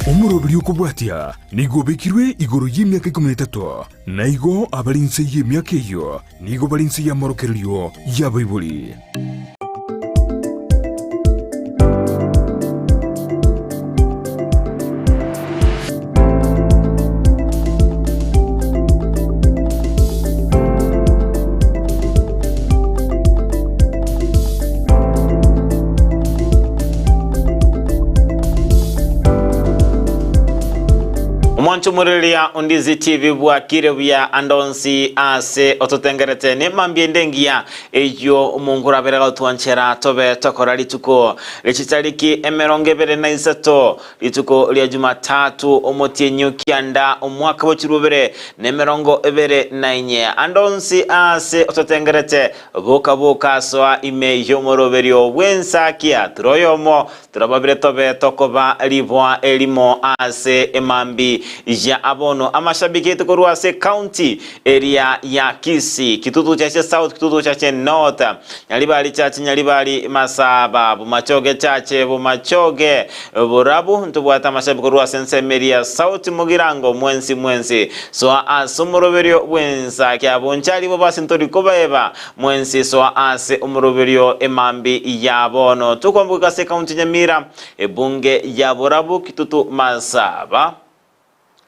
Omoroberi okobwatia nigo obekirwe igoro y'emiaka ikomi na etato, na igo abare inse y'emiaka eyio nigo bare inse y'amorokererio y'abaibori. Omwancho omorereria Ondizi TV bwakire buya ande onsi ase ototengerete nemambia ende engiya eyio omongo orabere gotwanchera tobe tokora rituko richitariki emerongo ebere na isato Rituko ria Jumatatu, omotienyi o kianda, omwaka bwe chirubere nemerongo ebere na inye, ande onsi aase ototengerete, boka boka asoa ime y'omoroberio bw'ensakia, tore oyomo, torababere tobe tokoba riboa erimo ase emambi ya abono. Amashabiki aito korwa ase ekaunti eria ya Kisii, Kitutu Chache South, Kitutu Chache North, Nyaribari Chache, Nyaribari Masaba, Bomachoge Chache, Bomachoge Borabu, ntobwate amashabiki korwa ase ensemo eria ya South Mugirango, mwensi mwensi soa ase omoroberio bw'ensaki abonchari bobe ase ntori kobaeba, mwensi soa ase omoroberio emambi ya bono. Tokwamboka ase ekaunti Nyamira, ebunge ya Borabu, Kitutu Masaba.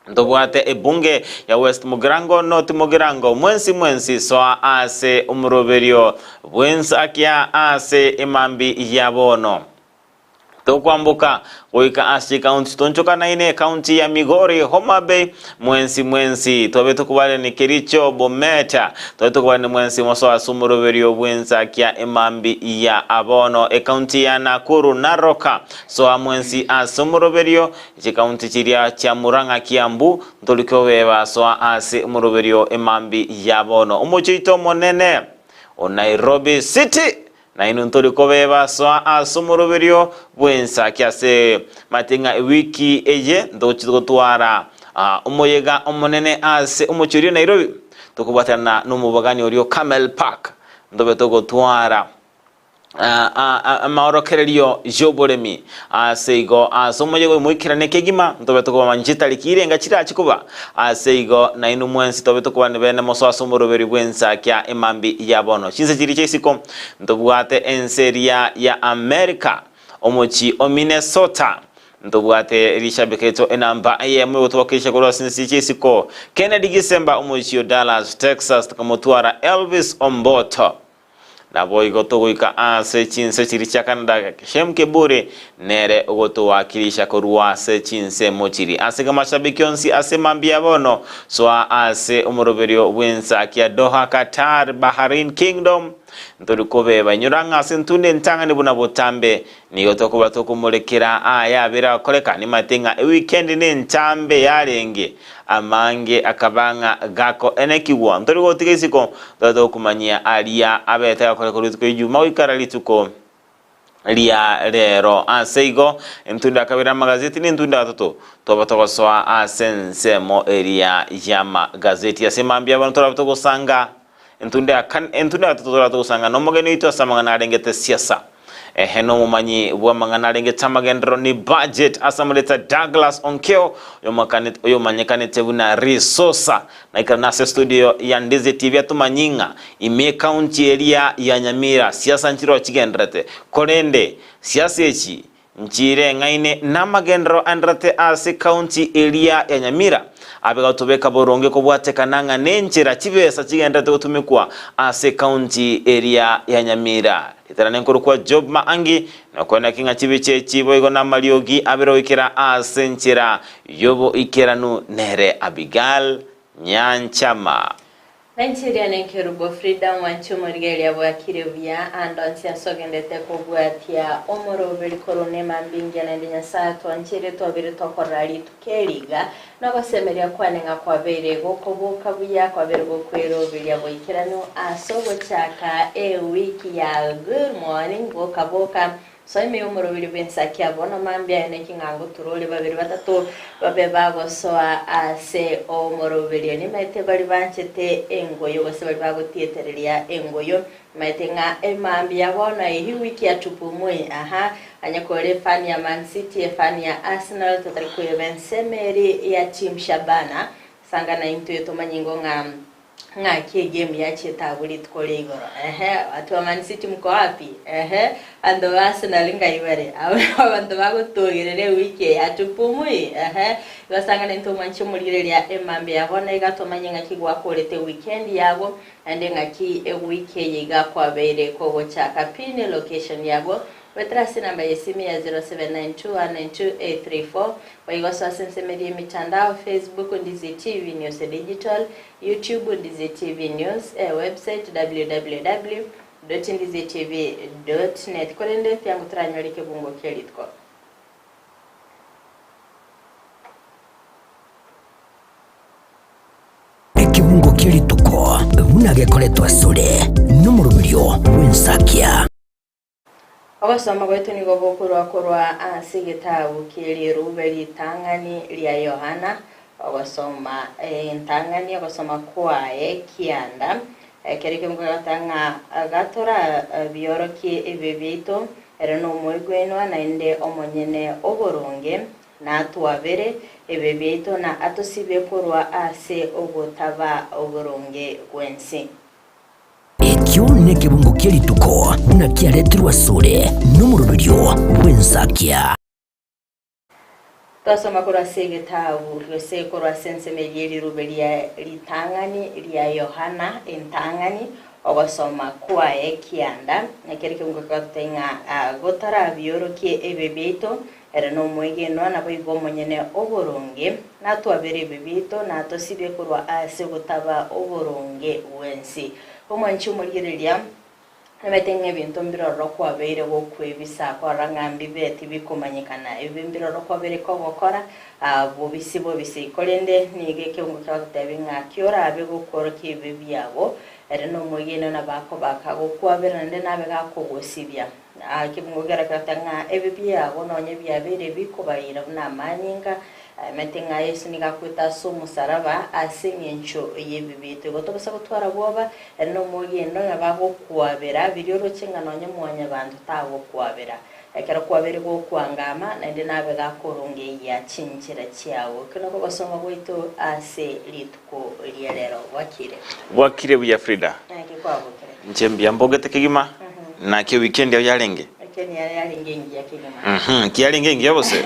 Ntobwate ebunge ya West Mugirango, North Mugirango, mwensi mwensi soa ase omoroberio bw'ensakia ase emambi ya bono. Tokwamboka goika ase chikaunti tonchokanaine ekaunti ya Migori, Homa Bay, mwensi mwensi twabe tokobarani Kericho, Bomet, twabe tokobarani mwensi mosoa ase omoroberio bw'ensakia emambi ya abono ekaunti ya Nakuru, Narok, soa mwensi ase omoroberio Chikaunti chiria chia Murang'a Kiambu ntori kobeba soa ase omoroberio emambi ya bono. Omochie oito omonene o Nairobi City nainwe ntori kobeba soa ase omoroberio bw'ensaki ase mate ng'a ewiki eye ntogochi gotwara omoyega omonene ase omochie oria o Nairobi tokobwaterana nomobagani oria o Camel Park ntobe togotwara Amaorokererio y'oboremi. Ase igo, ase omoyega oyo moikerane kegima, ntobe tokobamanya chitariki irenga chirache koba. Ase igo, nainwe mwensi tobe tokobana bene mosoe ase omoroberi bw'ensakia emambi ya bono. Chinse chiria chia isiko, ntobwate ense eria ya Amerika, omochie o Minnesota. Ntobwate rishabiki rito enamba eyemo egotowakilisha korwa ase ense chia isiko. Kennedy Gisemba, omochie o Dallas, Texas, tokamotwara Elvis Omboto. Naboigo togoika ase chinse chiria chia Canada, Shem Keburi nere ogotowakilisha korwa ase chinsemo chiria. Ase igo amashabiki onsi ase mambia bono, soa ase omoroberio bw'ensakia Doha, Qatar, Bahrain Kingdom, ntori kobeba. Inyora ng'a ase ntunda entang'ani buna botambe, nigo tokoba tokomorekera aya abere agokoreka. Nimanyete ng'a ewikendi nentambe yarenge. Amange akaba ng'a gakoenekigwa, ntori gotiga isiko, tobe tokomanyia aria abete gakorekwa rituko ijuma goikera rituko ria rero. Ase igo, entunda ya kabere y'amagazeti na entunda ya gatato tobe togosoa ase ensemo eria y'amagazeti. Ase mambia bono torabe togosanga entunda ya kane, entunda ya gatato torabe togosanga nomogeni oito ase amang'ana arengete siasa. Ehe nomomanyi bw'amang'ana arengete amagenderero ni budget ase amarieta Douglas Onkeo oyomanyekanete buna Risosa. Naikerane ase studio ya Ndizi TV atomanyi ng'a ime ekaunti eria ya Nyamira siasa nchiroo chigendererete korende siasa echi Nchireng'aine namagenderero aendererete ase county eria ya Nyamira, abe gotobeka boronge kobwatekana ng'a nenchera chibesa chigendererete gotumekwa ase county eria ya Nyamira. Ritarane nkorokwa Job Maangi, nokoenaki ng'a chibicha echi boigo namariogi abere goikera ase enchera yoboikeranu nere Abigail Nyanchama. Nainche nenkerubo Frida mwanche omorigereria bwakire buya ande onsi ase ogendete kobwatia omoroberi korwa nemambia engiya naende Nyasae atwancheire twabere tokorora rituko eri iga nogosemeria kwane ng'a kwabeire gokoboka buya kwabeire gokweroberia boikeranu ase ogochaka ewiki ya good morning boka boka. Soa ime y'omoroberi bw'ensaki ya bono mambia aye neking'ango turore babere batato babe bagosoa ase omoroberio. Nimaete baria banchete engoyo gose baria bagotietereria engoyo. Nimaete ng'a emambia ya bono eye wiki ya tupumue aha onye kore efani ya Man City, efani ya Arsenal totari koeba ensemo eri ya team Shabana. Sanga naintwe tomanye ingo ng'a Ng'aki egame yachiete abwo rituko ria igoro ehe watu wa Man City mko wapi ehe abanto ba Arsenal ngai bare abwo nabo abanto bagotogerera ewiki eye hatupumui ehe basangane intwe mwanche omorigereria emambia ya bono iga tomanye ng'aki gwakorete weekend yago naende ng'aki ewiki eye iga kwabeire kogochaka pin location yago Goetera ase enamba y'esimi ya 0792192834, boigo soa ase ensemo eria y'emitandao, Facebook, Ndizi TV News Digital, YouTube, Ndizi TV News, e website, www.ndizitv.net. Korende tiango toranyore ekebungo kia rituko. Ekebungo kia rituko buna gekoretwa asore nomoroberio bw'ensakia. Ogosoma gwaito nigo gokorwa korwa ase egetabu kie riruube ritang'ani ria Yohana, ogosoma entang'ani, ogosoma kwaye kianda. Ekero ekio nkogota ng'a gatorabiorokie ebibe biaito, ere nomoigwenwa naende omonyene oboronge, natwabere ebibe biaito na atosibie korwa ase ogotaba oboronge gwensi. Ekio nekebungo kie rituko buna kiaretirwe asore nomoroberio bw'ensakia. Twasoma korwa ase egetabu gose korwa ase ensemo eria y'erirube ria ritang'ani ria Yohana entang'ani, ogosoma kwaye kianda. Ekero ekebungo kegototebia ng'a gotarabiorokie ebibe biaito, Ere nomwegenwa, naboigo omonyene oboronge, natwabere ebibe biaito, na atosibie korwa ase ogotaba oboronge bwensi. Omwanchi omorigereria, namanyete ng'a ebinto mbiroro kwabeire gokwebisa korora ng'a mbibe tibikomanyekana, ebibe mbiroro kwabeire kogokora bobisi bobisi, korende nigo ekeungo kegototebia ng'a ki orabe gokworokia ebibe biago, ere nomwegenwa nabo akobaka gokwabera naende nabe gakogosibia. Na ekebungo kerakirete ng'a ebi biago nonya biabeire bikobaira buna amanyinga, aemete ng'a Yeso nigo akwete ase omosaraba ase engencho y'ebibe biaito. Igo tobasa gotwara bwoba, ere nomwegendo nabo agokwabera biria oroche ng'a nonya mwanyabanto tagokwabera. Ekero kwabeire gokwangama, naende nabe gakorongeyia chinchera chiao. Ekio nakwo ogosoma gwaito ase rituko ria rero. Bwakire. Bwakire buya Frida. Naki kwabokire? Inche mbuya mbogete kegima, naki ewikendi yao yarenge? Weekend yane yarenge engiya kegima. Mhm, ki yarenge engiya gose?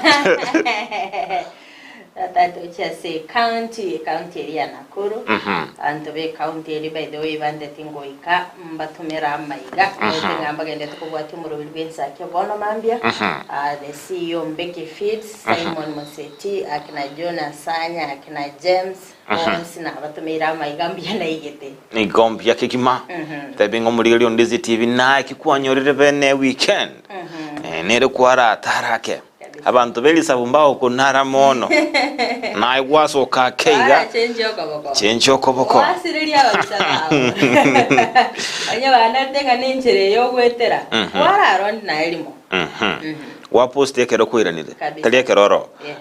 Tata tochia ase ecounty, ecounty eria ya Nakuru. Abanto be ecounty eria by the way bandeti ngoika mbatomere amaiga. Naete ng'a mbagendete kobwatia omoroberi bw'ensaki bono mambia. Ah, the CEO Mbeki Feeds, Simon Moseti, akina John Asanya, akina James, Bonsi nabatomeire amaiga mbuya naigete. Nigo mbuya kegima. Tebi ng'a omorigereria onde ase TV naye ki kwanyorire bene weekend. Eh, nere kwaratarake. Kabisa. Abanto b'erisabu mbagokonara mono. Naye gwasoka ake iga. Barachenjia okoboko. Chenchia okoboko. Gwasireria ababisa bao. Onye banarete ng'a nenchera eye ogwetera, kwararondi naye rimo. Mhm. Gwaposti ekero kwairanire, Kabisa. tari ekero oro. Ehe.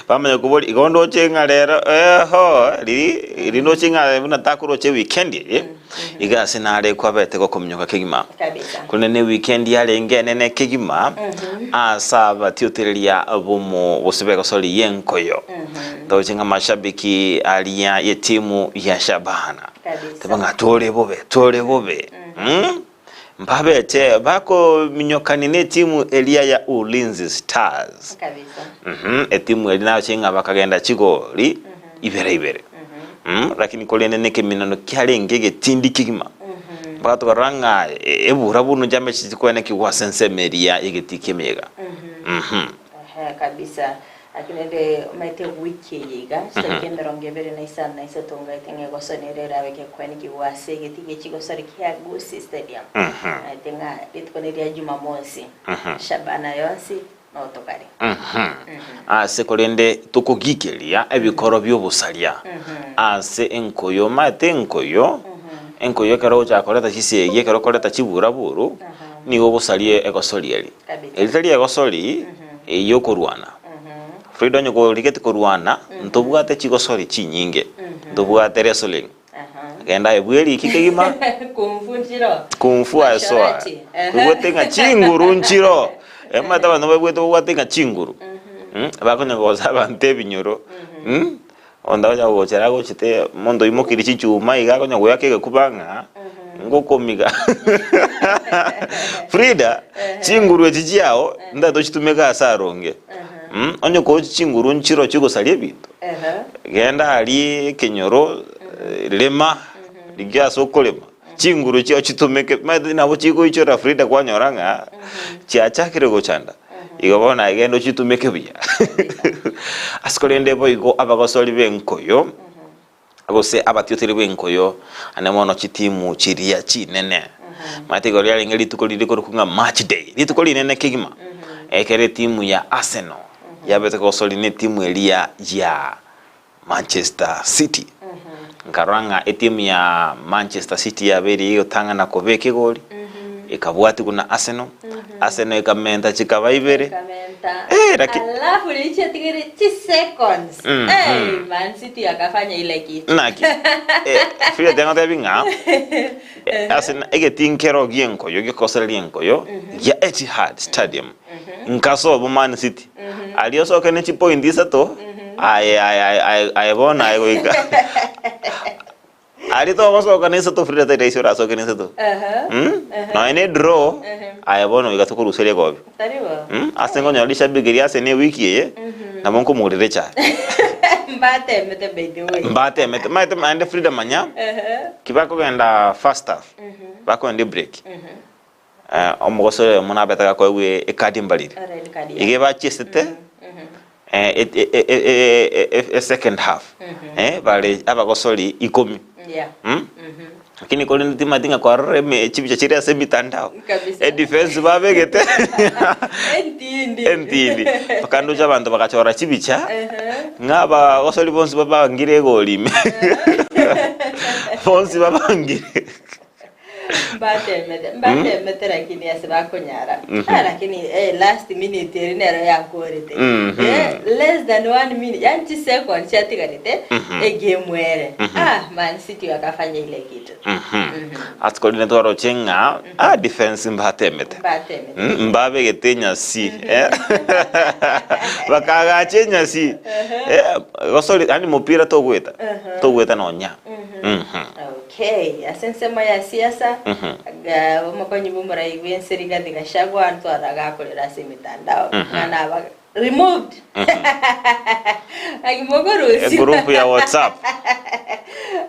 Bamanya kobori igo ndoche ng'a rero eho riri ri ndoche ng'a buna takoroche weekend eye iga ase nare kwabete gokominyoka kegima. Kabisa. Korende ne weekend yarenge enene kegima ase abatiotereria bomo gose begosori y'enkoyo. Ndoche ng'a mashabiki aria y'etimu ya Shabana. Kabisa. Teba ng'a tore bobe, tore bobe. Mm? Mbabete bakominyokania netimu eria ya Ulinzi Stars. Kabisa. Mhm, etimu eria nache ng'a bakagenda chigori ibere ibere. Mm, lakini korende nekeminano kiarenge egetindi kegima. Mpaka tokarora ng'a e- ebura bunu chiamecheti chikwenekigwa ase ensemo eria y'egetii ki'emeyega. Mhm. Ehe, kabisa. Lakini rende omanyete wiki eye iga, chitariki emerongo ebere na isano na isato ngaete ng'a egosori nere erabe gekwenikigwa ase egetii gie chigosori kia Gusii Stadium. Omanyete ng'a rituko neria Jumamosi, Shabana yonsi notokare. Ase korende tokogikeria ebikoro bi'obosaria ase enkoyo, omanyete enkoyo, enkoyo ekero ogochaka koreta chisegi, ekero okoreta chiburaburu. Nigo ogosaria egosori eri. Kabisa. Eri tari egosori ey'okorwana. Frida onye korigeti korwana, ntobwate chigosori chinyinge. Ntobwate wrestling. Aha. Genda aye bweriki kegima. Kung fu nchiro. Kung fu asoa. Masharati. Ehe. Koigwete ng'a chinguru nchiro. Emate abanto baigwete babwate ng'a chinguru. Bakonya gosa abanto ebinyoro. Onde onya gochera agochete omonto oimokirie chichuma iga akonya goaka egekuba ng'a ngokomiga. Frida, chinguru echi chiao ntagete ochitumeke ase aronge. Onye kochi chinguru nchiro chigosaria ebinto, genda aria ekenyoro, rema, rigia ase okorema, chinguru chiao chitumeke, omanyete nabo chigoichora Frida kwanyora ng'a chiachakire gochanda. Igo bono aye genda ochitumeke buya. Ase korende boigo abagosori b'enkoyo, gose abatioteri b'enkoyo, ane mono chitimu chiria chinene. Omanyete igo riarenge rituko riria rikorokwa ng'a match day, rituko rinene kegima, ekero etimu ya Arsenal yabete kogosori na etimu eria ya Manchester City. Nkarora ng'a etimu ya Manchester City yabeire egotang'ana kobeka egori, ekabwatigwa na Arsenal, Arsenal ekamenta chikaba ibere. Ekamenta. Eh, laki- Alafu richiatigere chi seconds. Mhm. Hey, Man City akafanya ile kitu. Naki, eh, Frida tingotebi ng'a Arsenal egetii nkero gi'enkoyo gekosereria enkoyo gia Etihad Stadium nkasoa Man City Aria osoke ne chipointi isato, aye aye aye aye aye bono aye goika aria togosoka na isato Frida tari rahisi orasoke na isato mm? Nonya ne draw aye bono goika tokoruseria egobi Tari bo. mm? Ase nkonyora rishabiki ria Arsenal ewiki eye nabo nkomogorera echae Mbatemete by the way. mbatemete maete naende Frida manya ki bakogenda first half bakogenda ebreak Omogosori oyomo nabete agakoegwa ekadi mbariri. Red card, yeah. Iga ebachiesete second half bare abagosori ikomi. Yeah. Mm? Lakini korende timanyeti ng'a kwarora eme chibicha chire ase emitandao. Kabisa. Edefense babegete Entindi. entindi. Mpaka ndoche abanto bagachora chibicha ng'a abagosori bonsi babangire egori ime. Bonsi babangire. Mbatemete, mbatemete lakini ase bakonyara. Ah, lakini eh, last minute eri nero yankorete. Mhm. Eh, less than one minute, yani chisecond chiatigarete egame ere. Ah, Man City wakafanya ile kitu. Ase korende twaroche ng'a ah, defense mbatemete. Mbatemete. Mm, mbabegete enyasi eh. Bakagacha enyasi Eh, gosori yaani mopira togweta togweta nonya Mhm. Okay, ase ensemo ya siasa, ga- omokonyi bw'omorai bw'ense Rigathi Gachagua ntwara agakorera ase emitandao ng'a naba removed. Aki mokorusia. Egroup ya WhatsApp.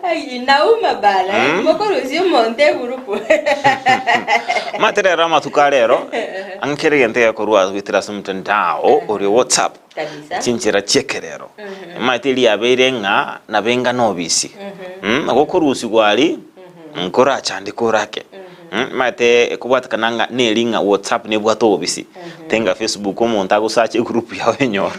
Aki inauma bana, mm. mokorusia omonto egurupu. Mate rero amatuko a rero ang'e kera egento gekorwa goetera ase omotandao ore WhatsApp. Kabisa. Chinchera chi'ekerero. Omanyete riabeire ng'a nabe enga nobisi. Mm, gokorusigwa aria, nkorachandeke orake. Mm, omanyete ekobwatekana ng'a neri ng'a WhatsApp nebwate obobisi. Tenga Facebook omonto agosacha egroup yao enyore.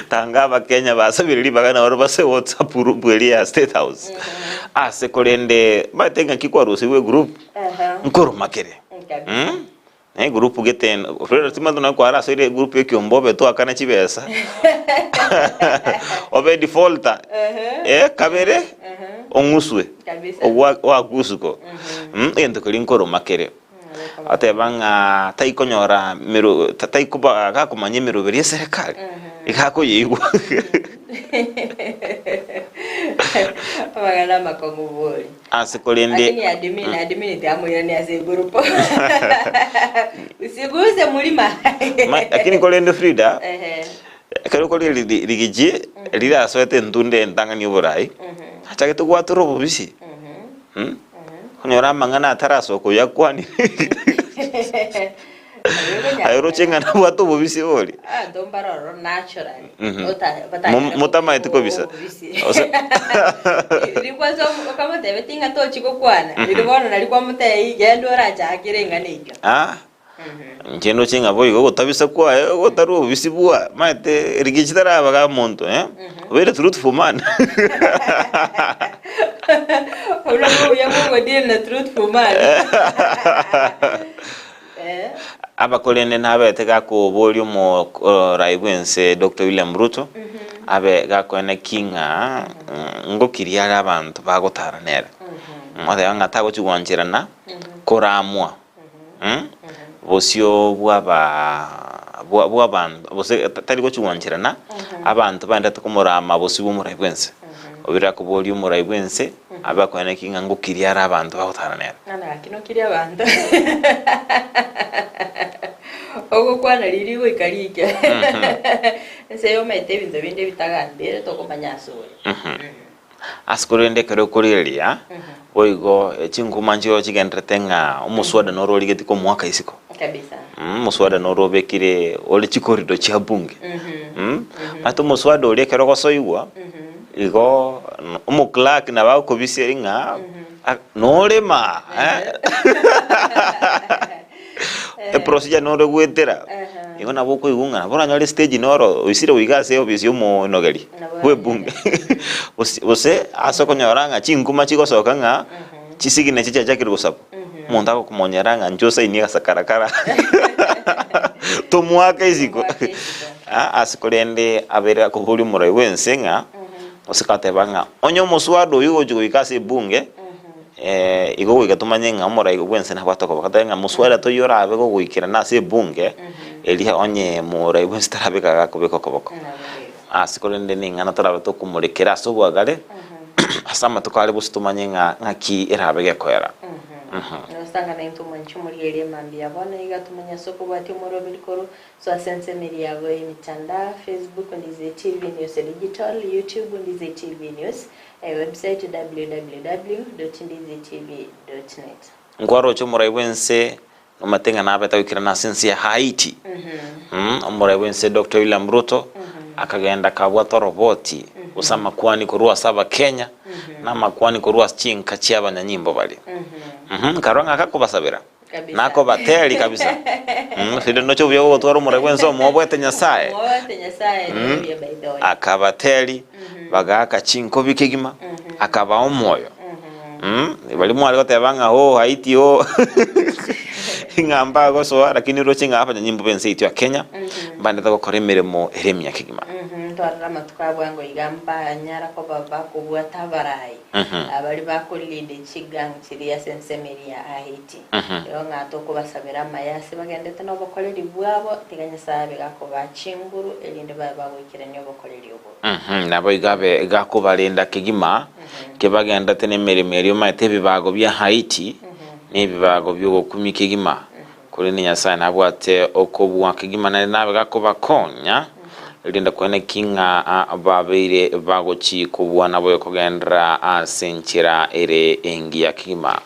Tanga abakenya basabire ribaga nabo base WhatsApp group eria ya State House. Ase korende omanyete ng'aki kwarusigwe egroup, nkoroma kere. Kabisa. Mm. Na egroup gete Fred timanyeti nonya kwarasoire egroup ekiombe obe toakane chibesa obe defaulter eh kabere ong'uswe Kabisa. ogwa oakusuko mm egento keria nkoroma kere oteba ng'a taikonyora mero taikoba gakomanya emeroberi ya eserekari iga akoyeigwa. Amang'ana amakong'u bori. Ase korende Lakini admin, admin tiamoirania ase egurupu. Usiguse mulima. Ma- lakini korende Frida Ehe. ekero kori ri- rigichi rirasoete entunde entang'ani oborai achagete gwatora obobisi Mm? Onyore amang'ana atarasoka oyakwanire Aye oroche ng'a nabwate obobisi bori? Abanto mbare ororo naturally. Mhm. Ota- batanyare Mo- motamaeti kobisa. obobisi. Ose- Rikwansa okamotebeti ng'a tochi gokwana, riria bono nari kwamotebia genda orachakere eng'ana eyio. Ah, inche ndoche ng'a boigo ogotabisa kwaye ogotarwa obobisi bwa maete rigiya chitaraba ga monto eh, obeire truthful man. Obwo nabwo obuya bwa ogodeal na truthful man. Eh. Abakorende nabete gakoboria omorai bw'ense Doctor William Ruto abe gakoena ki ng'a ngokiria are abanto bagotara nere. Oteba ng'a tagochi gwancherana koramwa bosio bw'aba bwa bw'abanto gose tari gochi gwancherana abanto baendete komorama bosio bw'omorai bw'ense. Obere akoboria omorai bw'ense abe akoena ki ng'a ngokiria are abanto bagotara nere. Ng'a naki nokirie abanto. Ogokwana riria goika rike. Ense eye omanyete ebinto binde bitagambire tokomanya ase ore. Ase korende ekero okorigereria, boigo chinkuma nchio chigendererete ng'a omoswada noro origetie komoaka isiko. Kabisa. Omoswada noro obekire ore chikorido chia bunge. Omanyete omoswada oria ekero ogosoigwa, igo omoclerk nabo agokobisia ng'a norema eprocedure noro egoetera, igo nabo okoigwa ng'a nabo oranyore estage noro oisire goika ase eofisi ya omonogeri bw'ebunge gose gose ase okonyora ng'a chinkuma chigosoka ng'a chisignature chiachakire gosabwa, omonto agokomonyera ng'a inche osainie gasakarakara tomoake isiko. Tomoake isiko. Ase korende abeire akoboria omorai bw'ense ng'a gose gateba ng'a onye omoswada oyio ogochia goika ase ebunge. Igo goika tomanye ng'a omorai bw'ense nabwate okoba. Gatebe ng'a moswada toiyo orabe gogoikerana ase ebunge, eria onye morai bw'ense tarabe gakobeka okoboko. Ase korende ning'ana torabe tokomorekera ase obwagare, ase amatuko are bosio tomanye ng'a ng'aki erabe gekoera. Nosanga naintwe omwanchi omorigereria mambia bono iga tomanye ase okobwatia omoroberi korwa So ase ensemo yabo y'emitandao, Facebook, Ndize TV News Digital, YouTube, Ndize TV News, Ewebsite, www.ndizetv.net. Nkwaroche omorai bw'ense nomanyete ng'a nabete goikerana ase ense ya Haiti. Omorai bw'ense Doctor William Ruto akagenda akabwata oroboti gose amakwani korwa ase abakenya na amakwani korwa ase chinka chia abanyanyimbo baria. Nkarora ng'a akakobasabera. Kabisa. Nakobateri kabisa. Rende noche obuya bw'ogotwara omorai bw'ense omobwete Nyasae. Omobwate Nyasae nobuya by the way. Akabateri bagaaka chinkobi kegima akabaa omoyo. Baria mware goteba ng'a oh Haiti oh ng'a mbagosoa lakini roche ng'a abanyanyimbo b'ense yaito ya Kenya mbaendete gokora emeremo ere emiya kegima. Ntwarire amatuko a bwango iga mbanyara koba bakobwata abarai abaria bakolead chigang chiria ase ensemo eria ya Haiti. Igo ng'a tokobasabera amaya ase bagendete nobokoreri bwabo, tiga Nyasae abe gakobaa chinguru, erinde babe bagoikerania obokoreri obo. Naboigo abe gakobarenda kegima, kebagendete nemeremo eria omanyete ebibago bia Haiti, na ebibago bi'ogokumia kegima, Korende Nyasae nabwate okobua kegima naende nabe gakobakonya, erinde koeneki ng'a babeire bagochi kobua naboigo kogenderera ase enchera ere engiya kegima.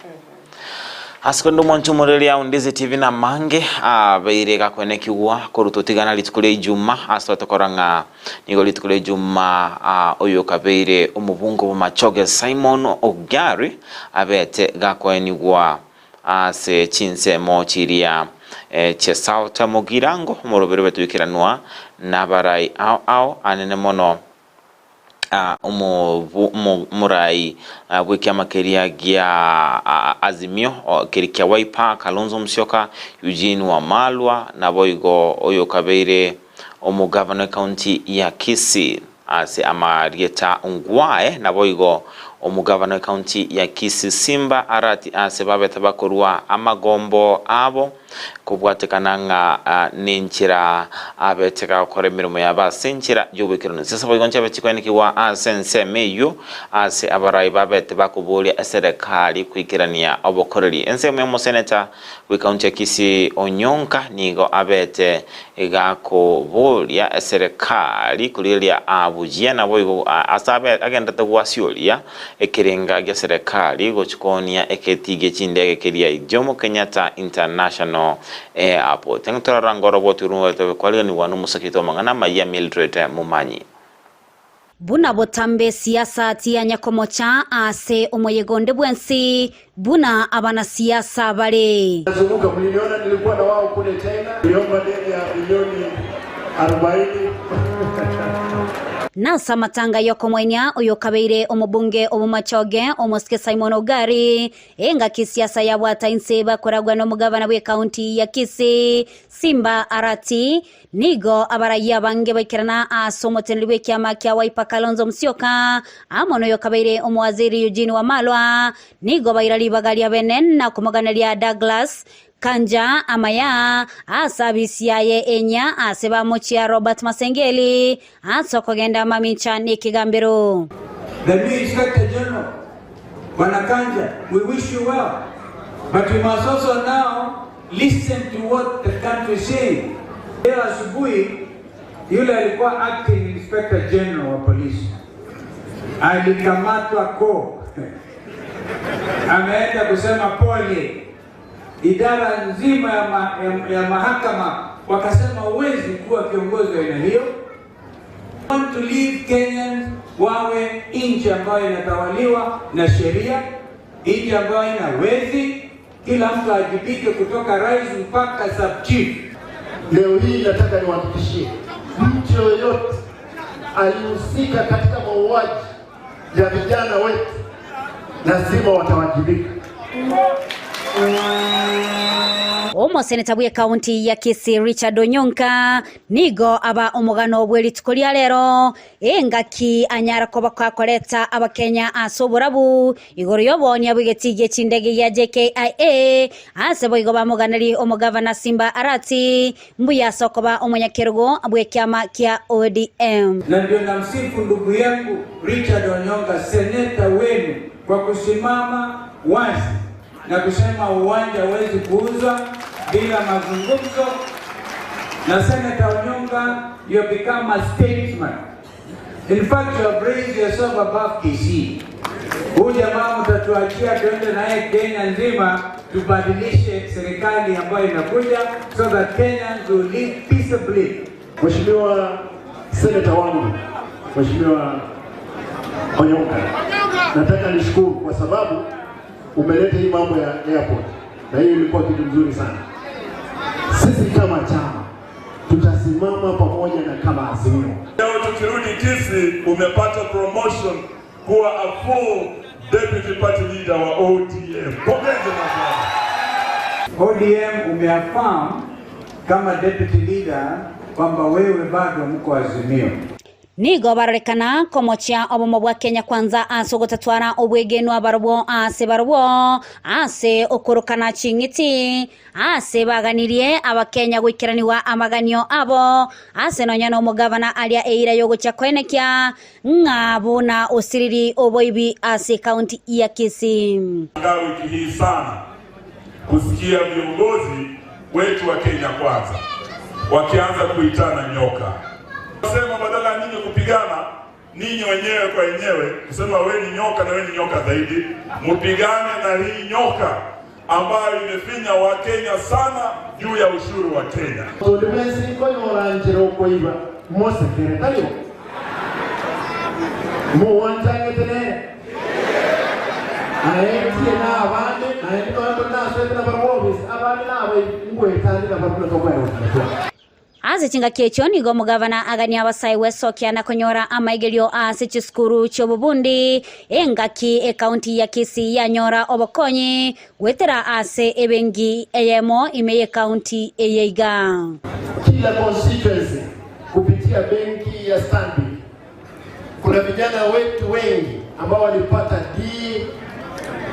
Ase korende omwancho omoreri aunde TV namange abeire gakoenekigwa korwa totigana rituko ria Ijuma ase twatokora ng'a nigo rituko ria Ijuma oyo okabeire omobungo bw'amachoge Simon Ogari abete gakoenigwa Ase chinsemo chiria chia South Mugirango omoroberi obetuikeranwa nabarai ao ao anene mono omorai bw'ekiama keria gia Azimio keria kia Wiper Kalonzo Musyoka, Eugene Wamalwa naboigo oyokabeire omogavana ekaunti ya Kisii. Ase amarieta Ngwae, naboigo omogavana w'ecounty ya Kisii Simba Arati ase babete bakorua amagombo abo kobwatekana ng'a nenchera abete gakora emeremo yabo ase enchera y'oboikeranu. Ase boigo nchiabe chikoenekigwa ase ensemo eyio ase abarai babete bakoboria eserekari koikerania obokoreri. Ensemo y'omoseneta Bw'ecounty ya Kisii Onyonka nigo abete gakoboria eserekari korigereria abugia naboigo ase abe agenderete gwasioria ekerenga gia serekari gochi koonia egetii gie chindege keria Jomo Kenyatta International Airport. Ng'a toraranga oroboti orwo kwariganigwa nomosakiti w'amang'ana amayia Mildred Momanyi. Buna botambe siasa tiyanya komocha ase omoyega onde bwensi buna abanasiasa bare. Nazunguka, mliniona nilikuwa na wao kule China, niliomba deni ya bilioni 40. Nase amatanga y'okomoinia oyokabeire omobunge obomachoge omosike Simon Ogari, engaki siasa yabwata inse bakoragwa nomogabana bw'ekaunti ya Kisii Simba Arati, nigo abarayia abange baikerana ase omoteneneri bw'ekiama kia Wiper Kalonzo Musyoka amo noyokabeire omowaziri Eugene Wamalwa, nigo baira ribaga ria bene na komoganeria Douglas Kanja amaya ase abisi yaye enyia ase bamochia Robert Masengeli ase okogenda mamincha nekegambero. The new Inspector General, Bwana Kanja, we wish you well, but you must also now listen to what the country is saying. Leo asubuhi yule alikuwa acting Inspector General wa polisi alikamatwa ko ameenda kusema pole idara nzima ya, ma, ya, ya mahakama wakasema huwezi kuwa kiongozi wa aina hiyo. Want to leave Kenyans wawe nchi ambayo inatawaliwa na sheria, nchi ambayo ina wezi, kila mtu ajibike kutoka rais mpaka sub chief. Leo hii nataka niwahakikishie mtu yoyote alihusika katika mauaji ya vijana wetu lazima watawajibika. Omoseneta bw'ekaunti ya Kisii Richard Onyonka nigo aba omogano bwe rituko ria rero engaki anyara koba kakoreta abakenya ase oborabu igoro y'obonia bw'egeti gie chindege gia JKIA ase boigo bamoganeri omogavana Simba Arati mbuya ase okoba omonyakerogo bw'ekiama kia ODM. Na ndio namsifu ndugu yangu Richard Onyonka, seneta wenu, kwa kusimama wazi na kusema uwanja huwezi kuuzwa bila mazungumzo. Na Senator Onyonka, you have become a statesman. In fact, you have raised yourself above Kisii. Huyu jamaa mtatuachia tuende naye Kenya nzima, tubadilishe serikali ambayo inakuja so that Kenyans will live peaceably. Mheshimiwa seneta wangu, Mheshimiwa Onyonka, nataka nishukuru kwa sababu umeleta hii mambo ya airport, na hiyo ilikuwa kitu mzuri sana. Sisi kama chama tutasimama pamoja na kama Azimio. Leo tukirudi Kisii, umepata promotion kuwa a full deputy party leader wa ODM. Pongezi na ODM umeaffirm kama deputy leader kwamba wewe bado mko Azimio. Nigo barorekana komochia obomo bwa Kenya Kwanza ase ogotatwara obwegenwa barobwo ase barobwo ase okorokana ching'iti ase baganirie abakenya goikeraniwa amaganio abo ase nonya na omogavana aria eira yogochia koenekia ng'a buna osiriri oboibi ase kaunti ya Kisii. Wiki hii sana kusikia viongozi wetu wa Kenya Kwanza wakianza kuitana nyoka, sema badala ya ninyi kupigana ninyi wenyewe kwa wenyewe, kusema we ni nyoka na we ni nyoka zaidi, mupigane na hii nyoka ambayo imefinya Wakenya sana juu ya ushuru wa Kenya. Tondu besi konyoranjira okoiba mosekere taribo muwanjangete nere aentie na abande naende naswete na barobisi abande nabo ngwetandi na barabula tokwaeotanatwa Ase chingaki echio nigo omogavana agania abasae gwesokia na konyora amaigerio ase chisukuru chiobobundi engaki ekaunti ya Kisii yanyora obokonyi gwetera ase ebenki eyemo ime ye eye iga. Kila constituency kupitia benki ya Stanbic kuna vijana wetu wengi ambao walipata D,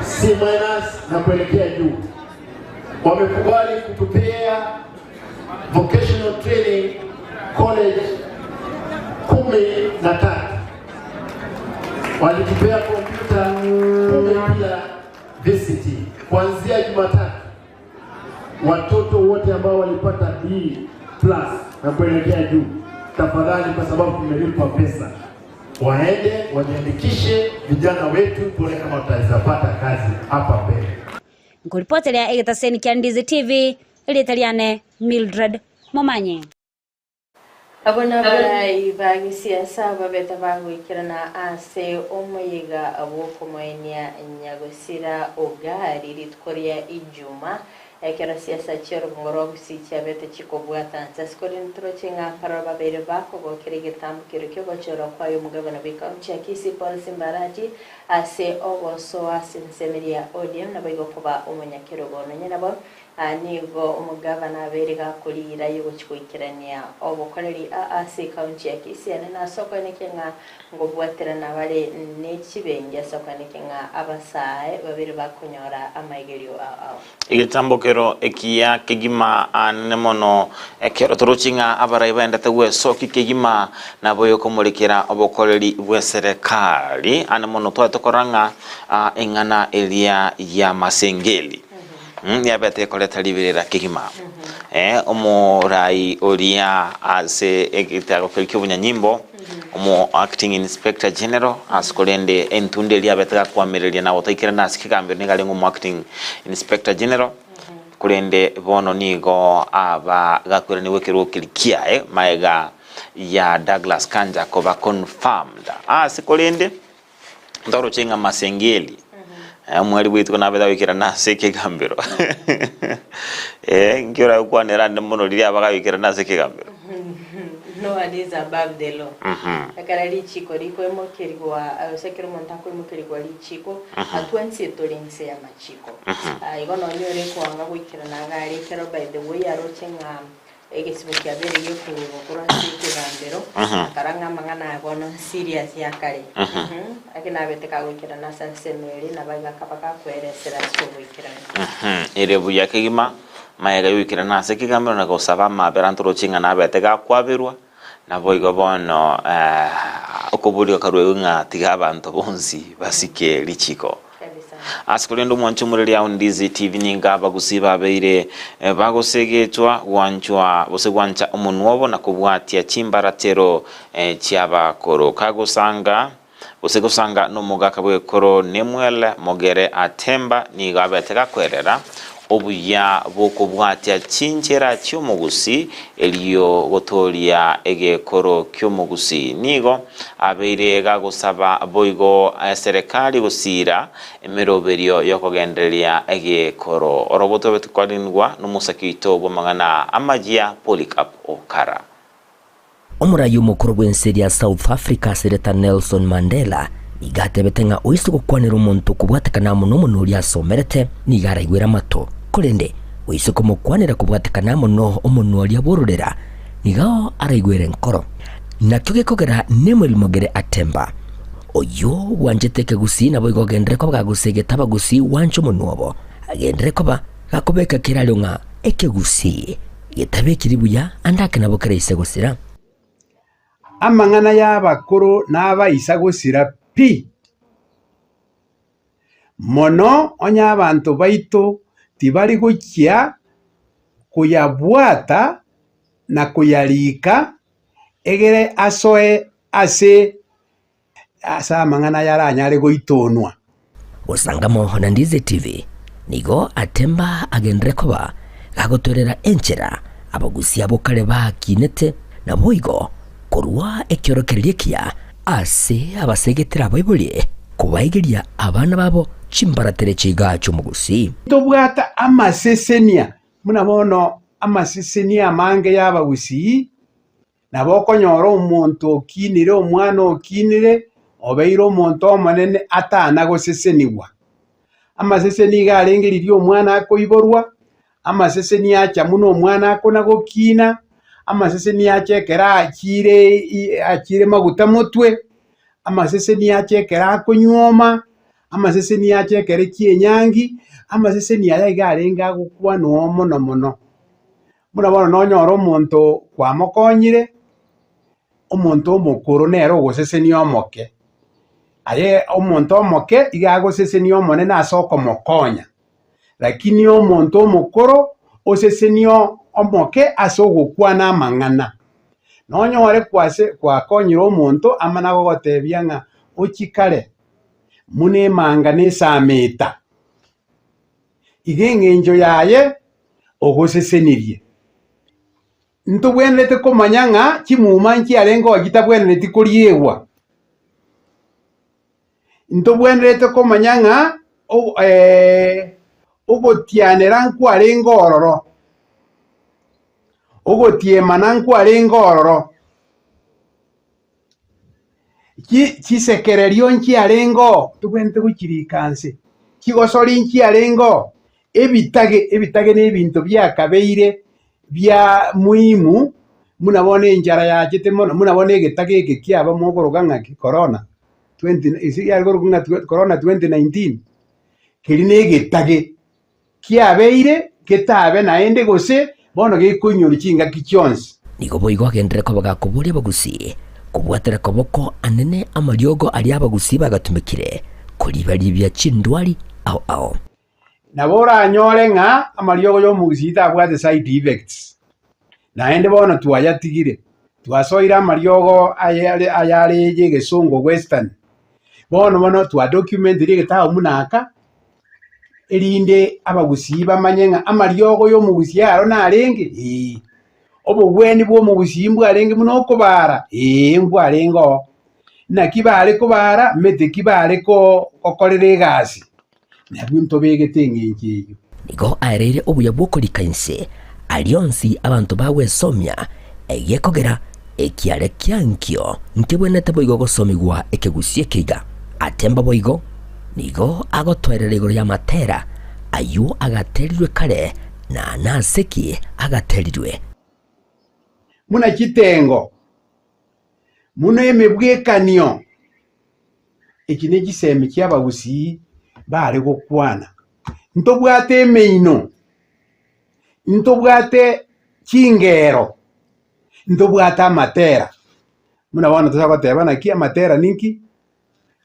C minus na kuelekea juu, wamekubali kutupea vocational training college 13. Walitupea kompyuta 10 bila VCT. Kuanzia Jumatatu watoto wote ambao walipata D plus na kuelekea juu, tafadhali, kwa sababu tumelipa pesa, waende wajiandikishe, vijana wetu, tuone kama tutaweza pata kazi hapa mbele. Nkuripoteria egetaseni kia Ndizi TV ritariane Mildred Momanye. Abo nabarai ba gisiasa babeta bagwikirana ase omoyiga bwokomoenia nyagosira ogari rituko ria ijuma. Ekero siasa chi'orogongo rwa Gusii chiabete chikobwata nse ase korende toroche ng'a mbaroro babeire bakogokera egetambo keria ki'ogochorwa kwaye omogabana bw'ekaunti ya Kisii Paul Simba Arati ase ogosoa ase ensemo eria ya ODM naboigo koba omonyakerogo. Nonye nabo nigo omogabana abeire gakoriira y'ogochia goikerania obokoreri ase ekaunti ya Kisii ane nase okoenekia ng'a Ngobwaterana bare ne chibengi ase okwaneke ng'a abasae babere bakonyora amaigerio ao ao. Egetambokero ekiya kegima aanene mono, ekero toroche ng'a abarai baendete gwesokia kegima nabo yokomorekera obokoreri bw'eserekari aane mono tware tokorora ng'a eng'ana eria y'amasengeli yabete ekoreta riberera kegima. Omorai oria ase egetago keria ki'obonyanyimbo Omo Acting Inspector General ase korende entunda eria abete gakoamereria na gotaikerana ase kegambero nigo arenge omo Acting Inspector General korende bono nigo aba gakoiranigwa ekerogo keria kiaye maega ya Douglas Kanja koba confirmed ase korende ntoroche ng'a Masengeli omweri bw'rituko nabete agoikerana ase ekegambero eh, nki oragokwanera ande mono riria aba gagoikerana ase ekegambero? No one is above the law. Ekero richiko rikoimokerigwa gose ekero omonto akoimokerigwa richiko, twensi tore inse y'amachiko. Igo nonye ore koanga goikerana iga aria ekero by the way aroche ng'a Egesibo kiabeire gekorurwa korwa ase ekegambero, akarora ng'a amang'ana aya bono nserious akare. Lakini nabete kagoikerana ase ensemo eria, nabo iga akaba gakoeresera ase ogoikerana. Ere buya kegima, magega y'ogoikerana ase ekegambero na gosaba amabera ntoroche ng'a nabete gakwaberwa, naboigo bono okoboria gokaruegwa ng'a tiga abanto bonsi basike richiko. Ase korende omwanche omoreri ao Ndizi TV ninga abagusii babeire bagosegetwa gwanchwa gose gwancha omonwa obo na kobwatia chimbaratero chi'abakoro. Kagosanga gose gosanga nomogaka bw'ekoro Nemuel Mogere Atemba nigo abete gakwerera obuya bw'okobwatia chinchera chi'omogusii erio gotoria egekoro ki'omogusii. Nigo Abeire gagosaba boigo eserekari gosiira emeroberio y'okogendereria egekoro. Orobo tobe tokorendwa nomosaki oito bw'amang'ana amayia Polycarp Okara. Omorai omokoro bw'ense eria South Africa Sereta Nelson Mandela nigo atebete ng'a oise gokwanera omonto okobwatekana amo nomonwa oria asomerete nigo araigwere amato, korende oise komokwanera kobwatekana amo nomonwa oria bw'ororera nigo araigwere enkoro. Nakio gekogera Nemuel Mogere Atemba, oyio bwanchete ekegusii naboigo ogenderere koba gagosegeta abagusii gwancha omonwa obo, agenderere koba gakobeka kerario ng'a ekegusii getabekiri buya ande ake nabo keraise gosira. Amang'ana y'abakoro nabaisa gosira pi. Mono onye abanto baito tibari gochia koyabwata na koyarika, egere asoe ase ase amang'ana aya aranyare goitonwa. Gosangamo na Ndizi TV, nigo Atemba agenderere koba gagotwerera enchera abagusia abwo kare bakinete, naboigo korua ekiorokererio ekiya ase abasegetire abaibori kobaigeria abana babo chimbaratero chiga chi'omogusii. Tobwate amasesenia buna bono amasesenia amange y'abagusii, nabo okonyora omonto okinire, omwana okinire, obeire omonto omonene atana gosesenigwa. Amaseseni iga arenge riria omwana akoiborwa, amaseseni acha buna omwana akona gokina, amaseseni acha ekero achire achire maguta motwe, amaseseni acha ekero akonyuoma, amaseseni acha ekero ki'enyangi, amaseseni aya iga arenge agokwanwa mono mono. Buna bono nonyore omonto kwamokonyire, omonto omokoro nere ogosesenia omoke, aye omonto omoke iga agosesenia omonene ase okomokonya, Lakini omonto omokoro osesenie omoke ase ogokwana amang'ana. Nonyore kwase gwakonyire omonto amana gogotebia ng'a ochie kare buna emanga na esameta. Iga eng'encho yaye ogosesenirie. Ntobwenerete komanya ng'a chimuma nchiarenge oo chitabwenereti koriegwa. Ntobwenerete komanya ng'a. Ogotianera nkwarenge ororo, ogotiemana nkwarenge ororo, chi chisekererio nchiarenge oo, tobwenerete gochirika nse, chigosori nchiarenge oo, ebitage ebitage na ebinto biakabeire bia muhimu, buna bono enchara yachete mono, buna bono egetage eke kiaba mokoroka ng'aki corona, twenty ase yare korokwa ng'a corona 2019, keria na egetage kiabeire getabe naende gose bono gekoinyorwa chingaki chionsi. Nigo boigo agenderere koba gakoboria abagusii kobwatera koboko anene amariogo aria abagusii bagatumekire koribaribia chindwari ao ao. Nabo oranyore ng'a amariogo y'omogusii tabwate side effects, naende bono twayatigire, twasoire amariogo ayare ayare y'egesongo western, bono bono twadocumentire egetabu buna aka, erinde abagusii bamanye ng'a amariogo y'omogusii aro narenge? Eeh. Obogweni bw'omogusii mbwarenge buna okobara? Eeh mbwarenge oo. Naki bare kobara? Mete ki bare ko gokorera egasi? Nabwo ntobegete eng'encho eyio. Nigo aereire obuya bw'okorika inse aria onsi abanto bagwesomia, egekogera ekiare kia nkio nkebwenerete boigo gosomigwa ekegusii eke iga. Atemba boigo nigo agotoerera igoro y'amatera ayio agaterirwe kare na nase ki agaterirwe. Buna chitengo, buna emebwekanio. Echi ne chisemi chi'abagusii bare gokwana. Ntobwate emeino, ntobwate chingero, ntobwate amatera. Buna bono tosa goteba naki amatera ninki,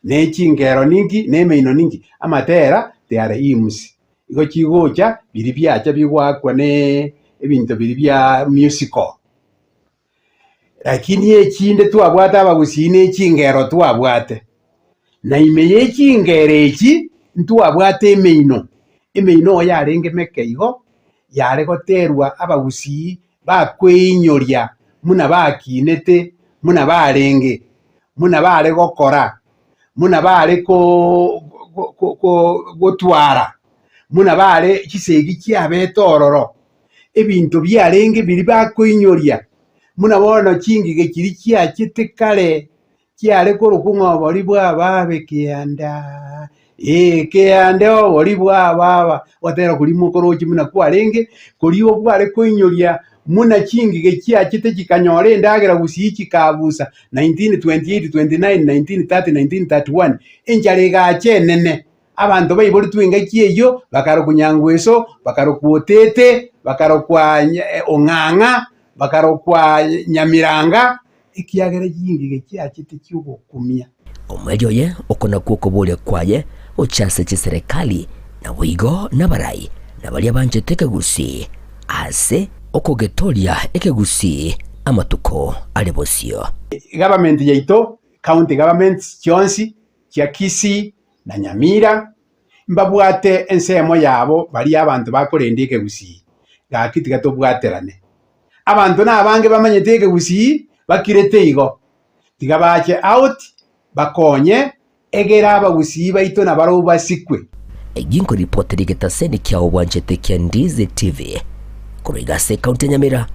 ne chingero ninki, na emeino ninki. Amatera they are hymns, igo chigocha biria biacha bigoakwa ne ebinto biria bia musical. Lakini echinde twabwate abagusii ne chingero twabwate, na ime ye chingero echi ntwabwate emeino, emeino oyo yarenge meke igo, yare goterwa abagusii bakweinyoria buna bakinete, buna barenge, buna bare gokora, buna bare ko ko gotwara, buna bare chisegi chiabete ororo. ebinto biarenge biria bakoinyoria, buna bono chingige chiria chiachete kare, chiare korokwa ng'a obori bwa baba ekianda, ee ekianda obori bwa baba, ogotera koria mokoroche buna kwarenge, koria obware koinyoria buna chingige chiachete chikanyora endagera gusii chikabusa 1928, 29, 1930, 1931, enchara egacha enene. Abanto baiboretwe engaki eyio bakarokwa Nyangweso, bakarokwa Otete, bakarokwa Ong'ang'a, bakarokwa Nyamiranga, ekiagera chingige chiachete chi'ogokumia. Omoerio oye oko nakwo okoboria kwaye gochia ase chiserekari, naboigo nabarai, na baria banchete ekegusii, ase okogetoria ekegusii amatuko are bosio. Government yaito, county governments chionsi chia Kisii na Nyamira, mbabwate ensemo yabo baria abanto bakorenda ekegusii, gaki tiga tobwaterane. Abanto nabange bamanyete ekegusii bakirete igo, tiga bache out bakonye egere abagusii baito nabarobwo basikwe. Eyio nkoripotera egetaseni kiao bwanchete kia Ndizi TV korwa iga ase ekaunti ya Nyamira,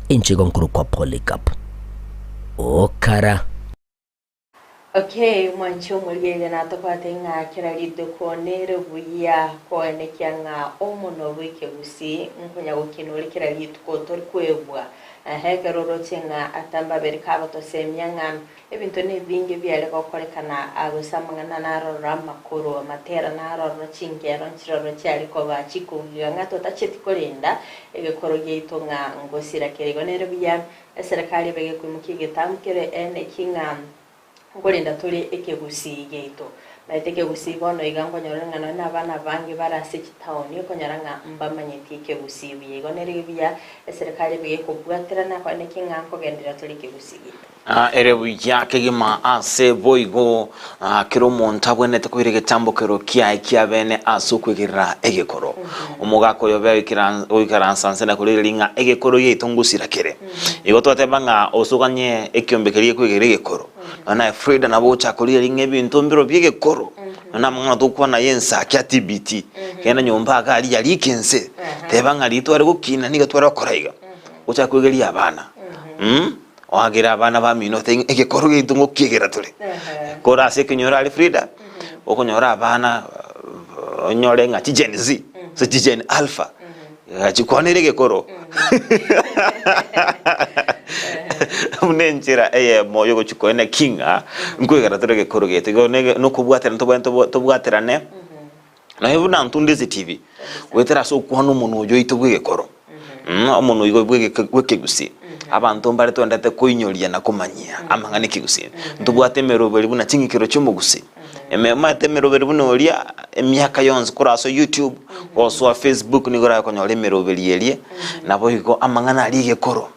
inche igo nkorokwa Polycarp Okara. Okay, mwanche omorigereria natokwate ng'a kera rituko nere buya koenekia ng'a omonwa bw'ekegusii nkonya gokina ore kera rituko tori kwebwa. Ehe, ekero oroche ng'a ata mbabere kagotosemia ng'a ebinto nebinge biare gokorekana gose amang'ana narororo amakoro, amatera narororo, chingero nchiroro chiare koba chikogiga ng'a totacheti korenda egekoro giaito ng'a ngosira kere. Igo nere buya Eserekari ebe gekoimokia egetambo kere neki ng'a nkorenda tore ekegusii giaito. Maete ekegusii bono iga nkonyora ng'a nonye nabana abange bare ase chitaoni okonyora ng'a mbamanyeti ekegusii buya. Igo nere buya eserekari ebe gekobwaterana koeneki ng'a nkogenderera tore ekegusii giaito. Ere buya kegima ase boigo kera omonto abwenerete koira egetambo kero kiaye kiabene ase okwegerera egekoro. Omogaka oyo obe goikaransa nse na korigereria ng'a egekoro giaito ngosira kere. Igo twateba ng'a osoganye ekiombe keria gekwegerera egekoro. Nonya naye Frida nabo ogochaka korigereria ng'a ebinto mbiro bi'egekoro. Nonya namang'ana togokwana ya ensaki ya TBT, genda nyomba iga aria yarike inse, teba ng'a riria tware gokina nigo tware gokora iga, gochaka koegeria abana mh, oagere abana bamino otebe ng'a egekoro giaito ngokiegera tore. Kore ase ekenyoro aria Frida, okonyora abana onyore ng'a chi Gen Z, gose chi Gen Alpha, chikwanere egekoro buna enchera eyemo yogochia koena ki ng'a nkoegera tore egekoro giaito. Igo nege nokobwaterana tobwenerete tobo tobwaterane naye buna ntunde ase etibi, goetera ase okwana omonwa oyo oito bwa egekoro omonwa igo bwa egeke bwa ekegusii. Abanto mbare twendete koinyoria na komanyia amang'ana ekegusii. Ntobwate emeroberi buna ching'ikero chia omogusii. Eme omanyete emeroberi buna oria, emiaka yonsi korwa ase YouTube, gosoa Facebook nigo orakonyora emeroberi eria, naboigo amang'ana aria egekoro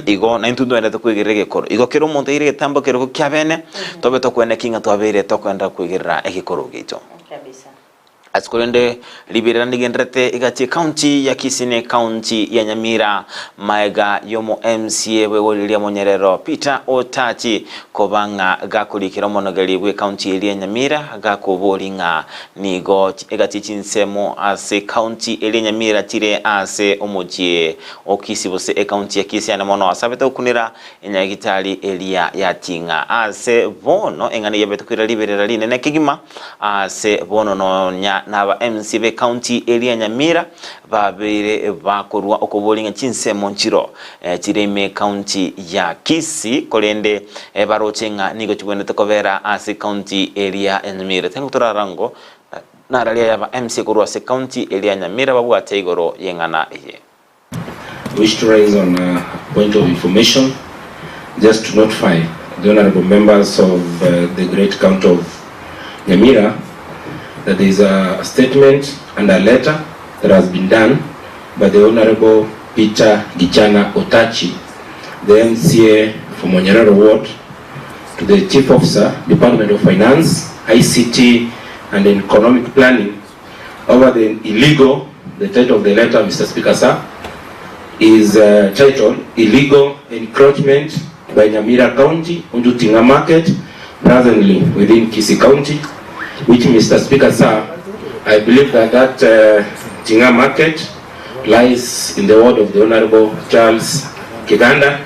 igo naintwe ntwenerete koigerera egekoro. Igo kera omonto aire egetambo kerogo kia bene, tobe tokweneki ng'a twabeire tokoenderera koigerera egekoro giaito. Kabisa. Ase korende riberera ndigendererete egati ekaunti ya Kisii na ekaunti ya Nyamira maega y'omo MCA bw'egori ria Monyerero Peter Otachi koba ng'a gakorikera omonogeri bw'ekaunti eria ya Nyamira gakobori ng'a nigo egati chinsemo ase ekaunti eria ya Nyamira chire ase omochie o Kisii gose ekaunti ya Kisii ane mono asabete gokunera enyagitari eria ya Ting'a ase bono eng'ana eyio yabete koira riberera rinene kegima Ase bono nonya naba MC b'ecounty eria ya Nyamira babeire bakorua okoboria ng'a chinsemo nchiro chire ime ecounty ya Kisii korende baroche ng'a nigo chibwenerete kobera ase ecounty eria ya Nyamira. Tengo torarango nararia yaba MC korwa ase ecounty eria ya Nyamira babwate igoro y'eng'ana eye. Wish to raise on a point of information just to notify the honorable members of the great county of Nyamira that there is a statement and a letter that has been done by the honorable Peter Gichana Otachi the MCA for Monyerero ward to the chief officer department of finance, ICT and economic planning over the illegal, the title of the letter, Mr. Speaker, sir, is uh, titled Illegal Encroachment by Nyamira County onto Ting'a Market, presently within Kisii County, which, Mr. Speaker, sir, I believe that that uh, Ting'a Market lies in the ward of the Honorable Charles Kiganda.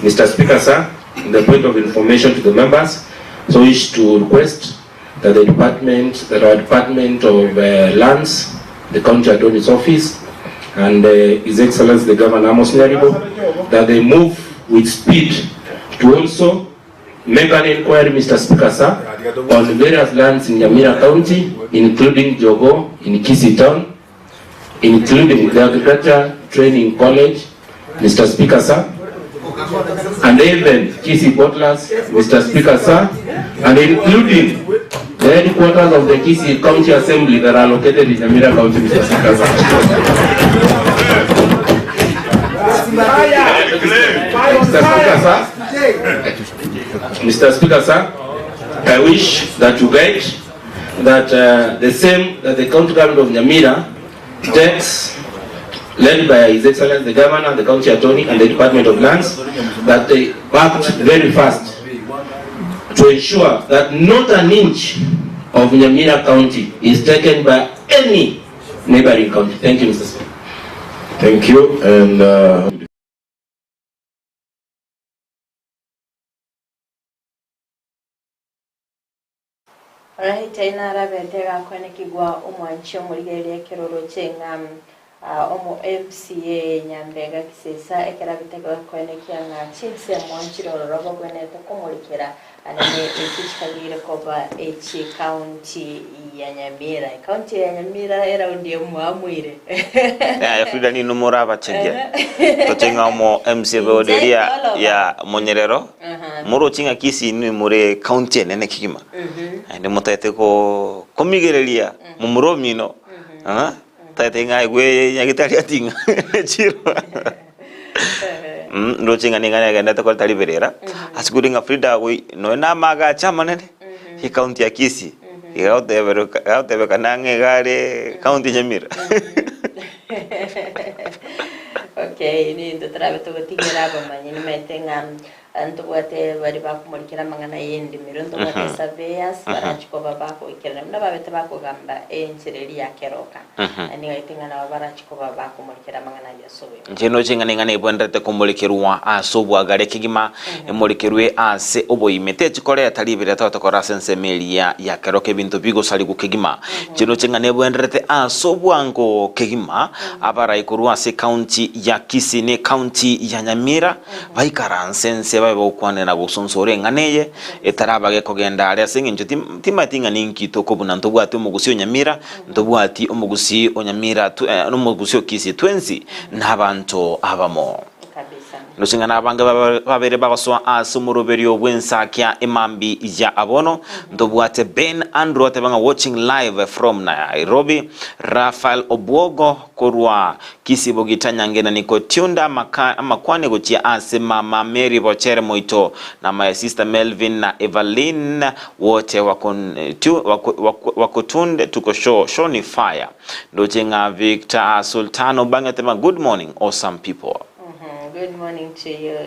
Mr. Speaker, sir, in the point of information to the members, so wish to request that the department, that our department of uh, lands, the county attorney's office, and uh, His Excellency the Governor Amos Nyaribo, that they move with speed to also make an inquiry, Mr. Speaker, sir, on various lands in Nyamira County, including Jogo in Kisii Town, including the Agriculture Training College, Mr. Speaker, sir, and even Kisii Bottlers, Mr. Speaker, sir, and including the headquarters of the Kisii County Assembly that are located in Nyamira County, Mr. Speaker, sir. Mr. Speaker, sir, Mr. Speaker, sir, I wish that you guide that uh, the same that the county government of Nyamira takes led by His Excellency the Governor, the County Attorney and the Department of Lands, that they act very fast to ensure that not an inch of Nyamira County is taken by any neighboring county. Thank you, Mr. Speaker. Thank you. And uh, Oraite narabete gakwenekigwa omwanchi omorigereria ekeroro ching'a omo MCA Nyambega Kisesa ekero abete gakwenekia ng'a chinsemo nchire ororo bogwenerete komorikera anene echio chikageire koba echi county ya Nyamira. Ecounty ya Nyamira eraundi emwamuire. Yaya Frida nino morabachegia toche ng'a omo MCA bw'ewodi eria ya Monyerero moroche ng'a Kisii inwe more county enene kegima naende motaete ko komigereria momura omino taete ng'a aigwe nyagetari ati ng'a echiro ndoche ng'a nigo agendete koreta riberera ase kore ng'a Frida goi nonya na amagacho amanene ecounty ya Kisii iga agotebereka agotebekana ng'a iga are county Nyamira. Okay, ninto torabe togotigera abamanyi nimaete ng'a. Ntobwate baria bakomorikera amang'ana y'endimero, ntobwate surveyors barachi koba bakoikerana buna babete bakogamba enchera eria ya keroka. Na nigo aete ng'a nabo barachi koba bakomorikera amang'ana ayio ase oboime. Inche noche ng'a neng'ana ebwenerete komorekerwa ase obwagare kegima, emorekerwe ase oboime. Techi koreta riberera tobe tokora ase ensemo eria ya keroka ebinto bigosarigwa kegima. Inche noche ng'a nebwenerete ase obwango kegima, abarai korwa ase ecounty ya Kisii ne ecounty ya Nyamira, Baikaranse inse babe bagokwanera na gosonsora eng'ana eye, etaraba gekogenda are ase engencho timanyeti ng'a ninki tokobuna ntobwati omogusii o Nyamira, ntobwati omogusii o Nyamira nomogusii o Kisii twensi nabanto abamo. Ndoche ng'a nabange babere bagosoa ase omoroberio bw'ensakia emambi ya abono, ntobwate Ben Andrew oteba ng'a watching live from Nairobi, Raphael Obwogo korwa Kisii Bogita Nyangena Nikotiunda amakwane gochia ase mama Mary Bochere Moito na my sister Melvin na Evaline wote wakotunde tuko show show ni fire ndoche ng'a Victor Sultan obang'ete ma good morning awesome people. Good morning to you.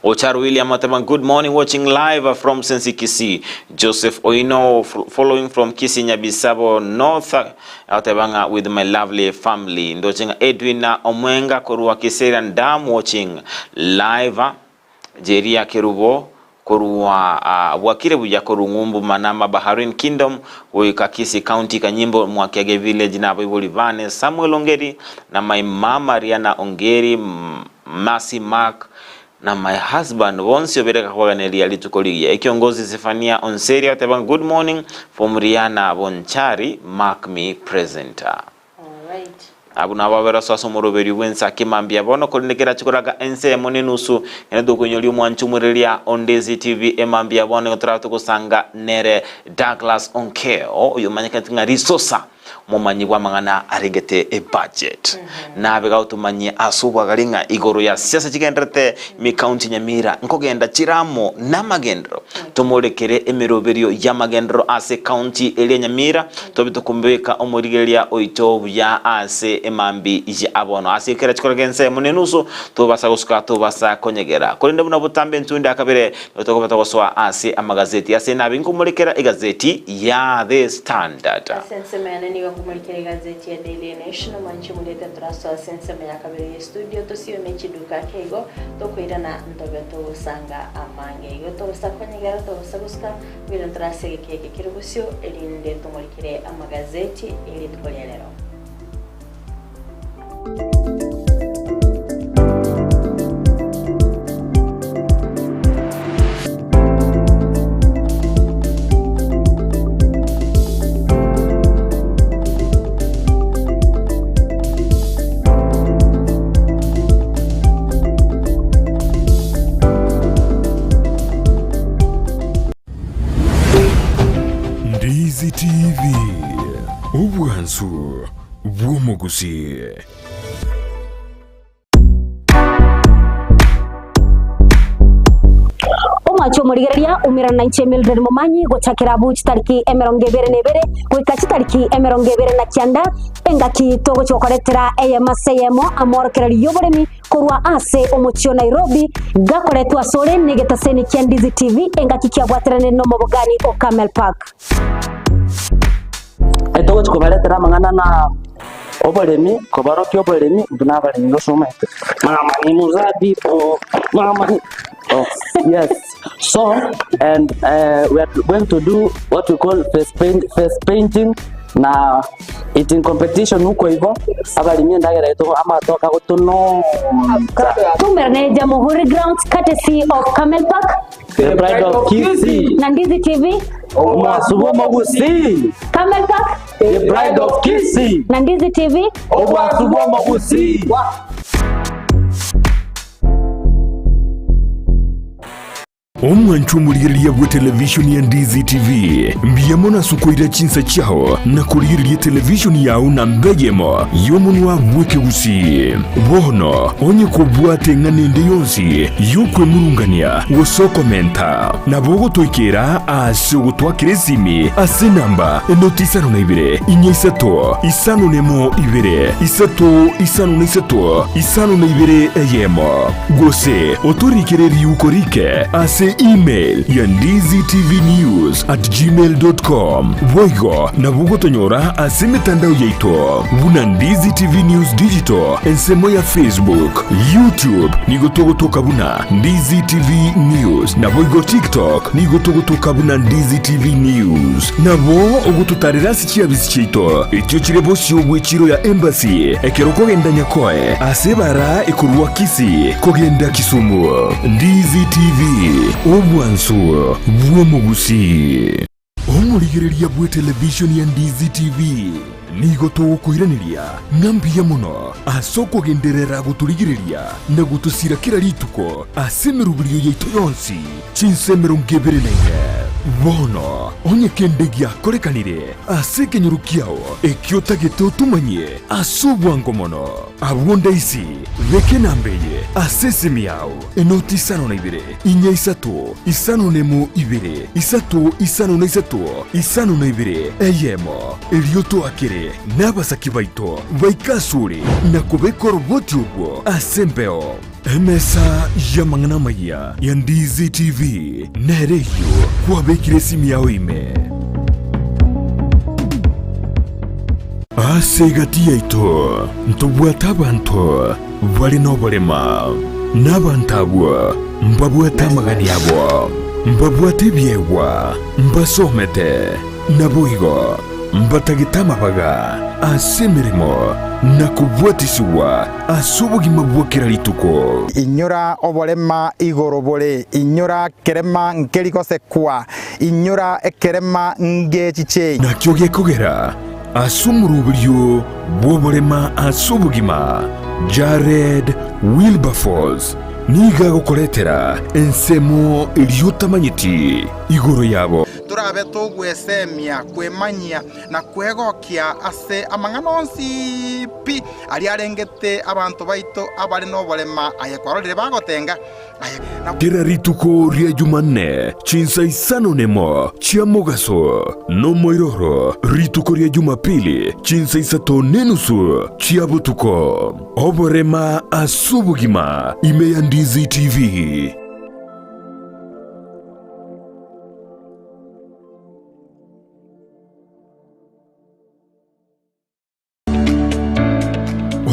Ocharo William ateba good morning watching live from Sensi Kisii. Joseph Oino following from Kisii Nyabisabo North ateba ng'a with my lovely family. Ndoche ng'a Edwin Omwenga korwa Kiserian Dam watching live. Jeria Kerubo korwa bwakire buya korwa ng'umbu Manama Bahrain Kingdom goika Kisii County Kanyimbo Mwakiage Village na abaibori bane Samuel Ongeri na my mama Riana Ongeri Mercy Mark na my husband bonsi obere gakobaganeria rituko rigiya. Ekiongozi Zephania Onseri agoteba ng'a good morning from Riana Bonchari mark me presenter. Abwo nabo babere ase omoroberio bw'ensaki mambia bono, korende kerache koraga ensemo nenusu, kende tokoinyoria omwancho omoreria o Ndezi TV emambia bono nigo torabe togosanga nere Douglas Onkeo oyomanyekanete ng'a Risosa. Omomanyi bw'amang'ana arengete ebudget. Nabe gagotomanyia ase obwagare ng'a igoro ya siasa chigendererete ime county Nyamira nkogenda chire amo namagenderero. Tomorekere emeroberio y'amagenderero ase county eria Nyamira tobe tokomobeka omorigereria oito buya ase emambi ya bono. Ase kera chikoreka ensemo nenusu tobasa gosuka tobasa konyegera. Korende buna botambe entunde akabere Nigo tokoba togosoa ase amagazeti ase nabe nkomorekera egazeti ya The Standard. Ase ensemo yane nigo nkomorekera egazeti ya Daily Nation, omwanchi omorete torasoa ase ensemo ya kabere ye studio tosiome chiduka ake igo tokoirana ntobe togosanga amange igo togosa konyegera togosa gosuka mbwene ntorase egeka eke kere bosio erinde tomorekere amagazeti erituko ria rero. Ndizi TV, obwansu bw'omogusii. Omwanche omorigereria umerana na inche Mildred Momanyi gochakera abwo chitariki emerongo ebere na ebere goika chitariki emerongo ebere na kianda engaki togochia gokoretera eyemo ase eyemo amorokererio y'oboremi korwa ase omochie o Nairobi gakoretwa asore negetaseni kia Ndizi TV engaki kiabwateranire nomobogani o Camel Park. Etogochia kobaretera amang'ana na oboremi, kobarokia oboremi intwe na abaremi gose omanyete mama ni muzabibu mama ni oh yes so and we are going to do what we call face paint, face painting na eating competition huko igo abaremi endagera yaito amatoke agotononsa. Tumerane Jamhuri Grounds courtesy of Camel Park. The Pride of Kisii. Na Ndizi TV. Omwasu bw'omogusii. Camel Park. The Pride of Kisii. Na Ndizi TV. Omwasu bw'omogusii. Omwanchwa omorigereria bw'etelevishoni ya Ndizi TV, mbuya mono ase okoira chinsa chiao na korigereria etelevishoni yao namba eyemo y'omonwa bw'ekegusii. Bono onye kobwate eng'ana ende yonsi y'okwemurungania gose okomenta, nabo ogotoikera ase ogotwakera esimi ase enamba enoti isano na ibere, inya isato, isano nemo ibere, isato isano na isato, isano na ibere eyemo. Gose otorikere riuko rike ase email ya ndizitvnews@gmail.com. Boigo nabo ogotonyora ase emetandao yaito buna Ndizi TV News Digital ensemo ya Facebook, YouTube nigo togotoka buna Ndizi TV News, naboigo TikTok nigo togotoka buna Ndizi TV News. Nabo ogototarera ase chiabisi chiaito echio chire bosio bw'echiro ya Embassy ekero okogenda Nyakoe ase ebara ekorwa Kisii kogenda Kisumu. Ndizi TV, obwansu bw'omogusii. Omorigereria bw'etelevishoni ya Ndizi TV, nigo togokoiraneria ng'a mbuya mono ase okogenderera gotorigereria na gotosira kera rituko ase emeroberio yaito yonsi chinsa 24. Bono onye kende giakorekanire ase ekenyoro kiao ekio otagete otomanyie ase obwango mono, abwo ndaisi beka enamba eye ase esimi yao, enoti isano na ibere, inya isato, isano nemo ibere, isato isano na isato, isano na ibere, eyemo. Erio toakere nabasaki baito baike asore na kobeka oroboti orwo ase embeo. Emesa y'amang'ana amayia ya Ndizi TV nere eyio kwabekire esimi yao ime. Ase egati yaito ntobwate abanto bare noborema, na abanto abwo mbabwate amagani abo, mbabwate ebiegwa, mbasomete, naboigo mbatagete amabaga ase emeremo na kobwatisigwa ase obogima bwa kera rituko. Inyora oborema igoro bore, inyora kerema nkeri gosekwa, inyora ekerema ngechichei. Nakio gekogera ase omoroberio bw'oborema ase obogima, Jared Wilberforce nigo agokoretera ensemo eria otamanyeti igoro yabo. Torabe togwesemia, kwemanyia, na kwegokia ase amang'ana onsi pi aria arengete abanto baito abare noborema, aye kwarorire bagotenga, aye na. Kera rituko ria Jumanne chinsa isano nemo chia mogaso, nomoiroro rituko ria Jumapili chinsa isato nenusu chia botuko. Oborema ase obogima ime ya Ndizi TV.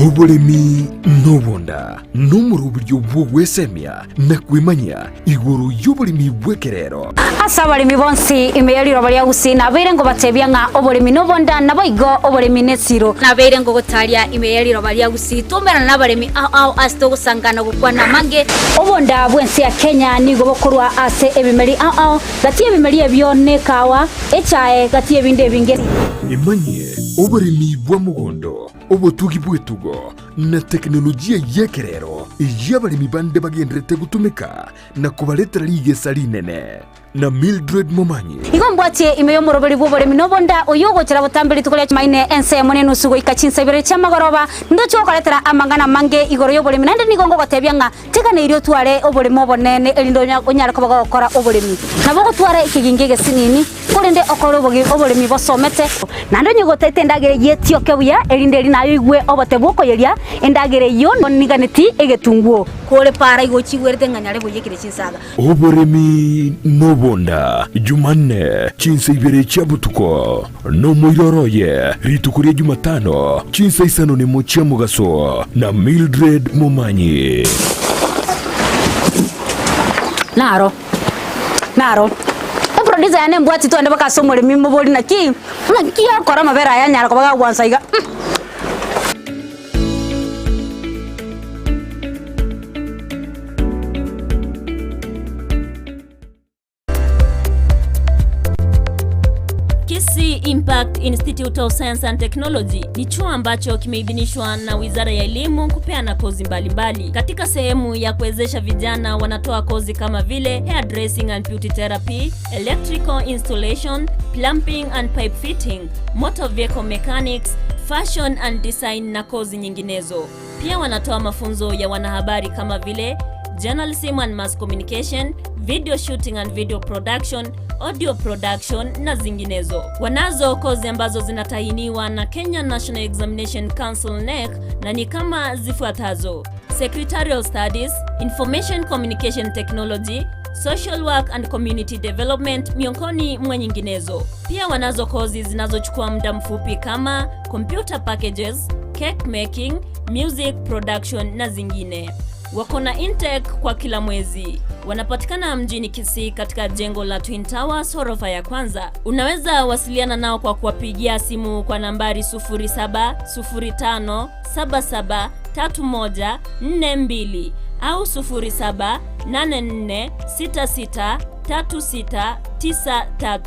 Oboremi nobonda nomoroberio bw'ogwesemia na kwemanyia igoro y'oboremi bw'ekerero. Ase abaremi bonsi ime ye riroba ria Gusii nabeire ngobatebia ng'a oboremi nobonda, naboigo oboremi nesiro. Nabeire ngogotaria ime ye riroba ria Gusii twaumerana nabaremi ao ao ase togosangana gokwana amange. Obonda bw'ense ya Kenya nigo bokorwa ase ebimeri ao ao, gati y'ebimeri ebio nekawa, echae, gati y'ebinde ebinge. Emanyie oboremi bwa mogondo, obotugi bw'etugo, na tekinolojia y'ekerero eyio abaremi bande bagendererete gotumeka na kobaretera rigesa rinene. Na Mildred Momanyi. Igo mbwatie ime y'omoroberi bw'oboremi nobonda, oyio ogochera botambe rituko ria Jumaine ensemo nenusu goika chinsa ibere chi'amagoroba, ndoche gokoretera amang'ana amange igoro y'oboremi, naende nigo ngogotebia ng'a Teganeirie otware oboremo obonene, erinde onyare koba gogokora oboremi. Nabo ogotwara ekegingi egesinini, korende okore oboremi bosomete. Naende onye gotaete endagera eyio etioke buya, erinde eri naye oigwe obote bw'okoyeria endagera eyio niganeti egetunguo. Kore para igo ochigwerete ng'a nyare boiyekire chinsaga. Oboremi nobonda, Jumanne, chinsa ibere chia botuko, nomoiroro oye, rituko ria Jumatano, chinsa isano nemo chia mogaso, na Mildred Momanyi. Naro, naro. Eproducer yane embwati twende mpaka ase omoremi mobori naki, naki akora amabere aya anyara koba gagwansa iga. Kisii Impact Institute of Science and Technology ni chuo ambacho kimeidhinishwa na Wizara ya Elimu kupeana kozi mbalimbali. Katika sehemu ya kuwezesha vijana, wanatoa kozi kama vile hairdressing and beauty therapy, electrical installation, plumbing and pipe fitting, motor vehicle mechanics, fashion and design na kozi nyinginezo. Pia wanatoa mafunzo ya wanahabari kama vile journalism and mass communication, video shooting and video production, audio production na zinginezo. Wanazo kozi ambazo zinatahiniwa na Kenya National Examination Council NEC na ni kama zifuatazo: Secretarial Studies, Information Communication Technology, Social Work and Community Development miongoni mwa nyinginezo. Pia wanazo kozi zinazochukua muda mfupi kama computer packages, cake making, music production na zingine. Wako na intake kwa kila mwezi. Wanapatikana mjini Kisii katika jengo la Twin Towers ghorofa ya kwanza. Unaweza wasiliana nao kwa kuwapigia simu kwa nambari 0705773142 au 0784663693.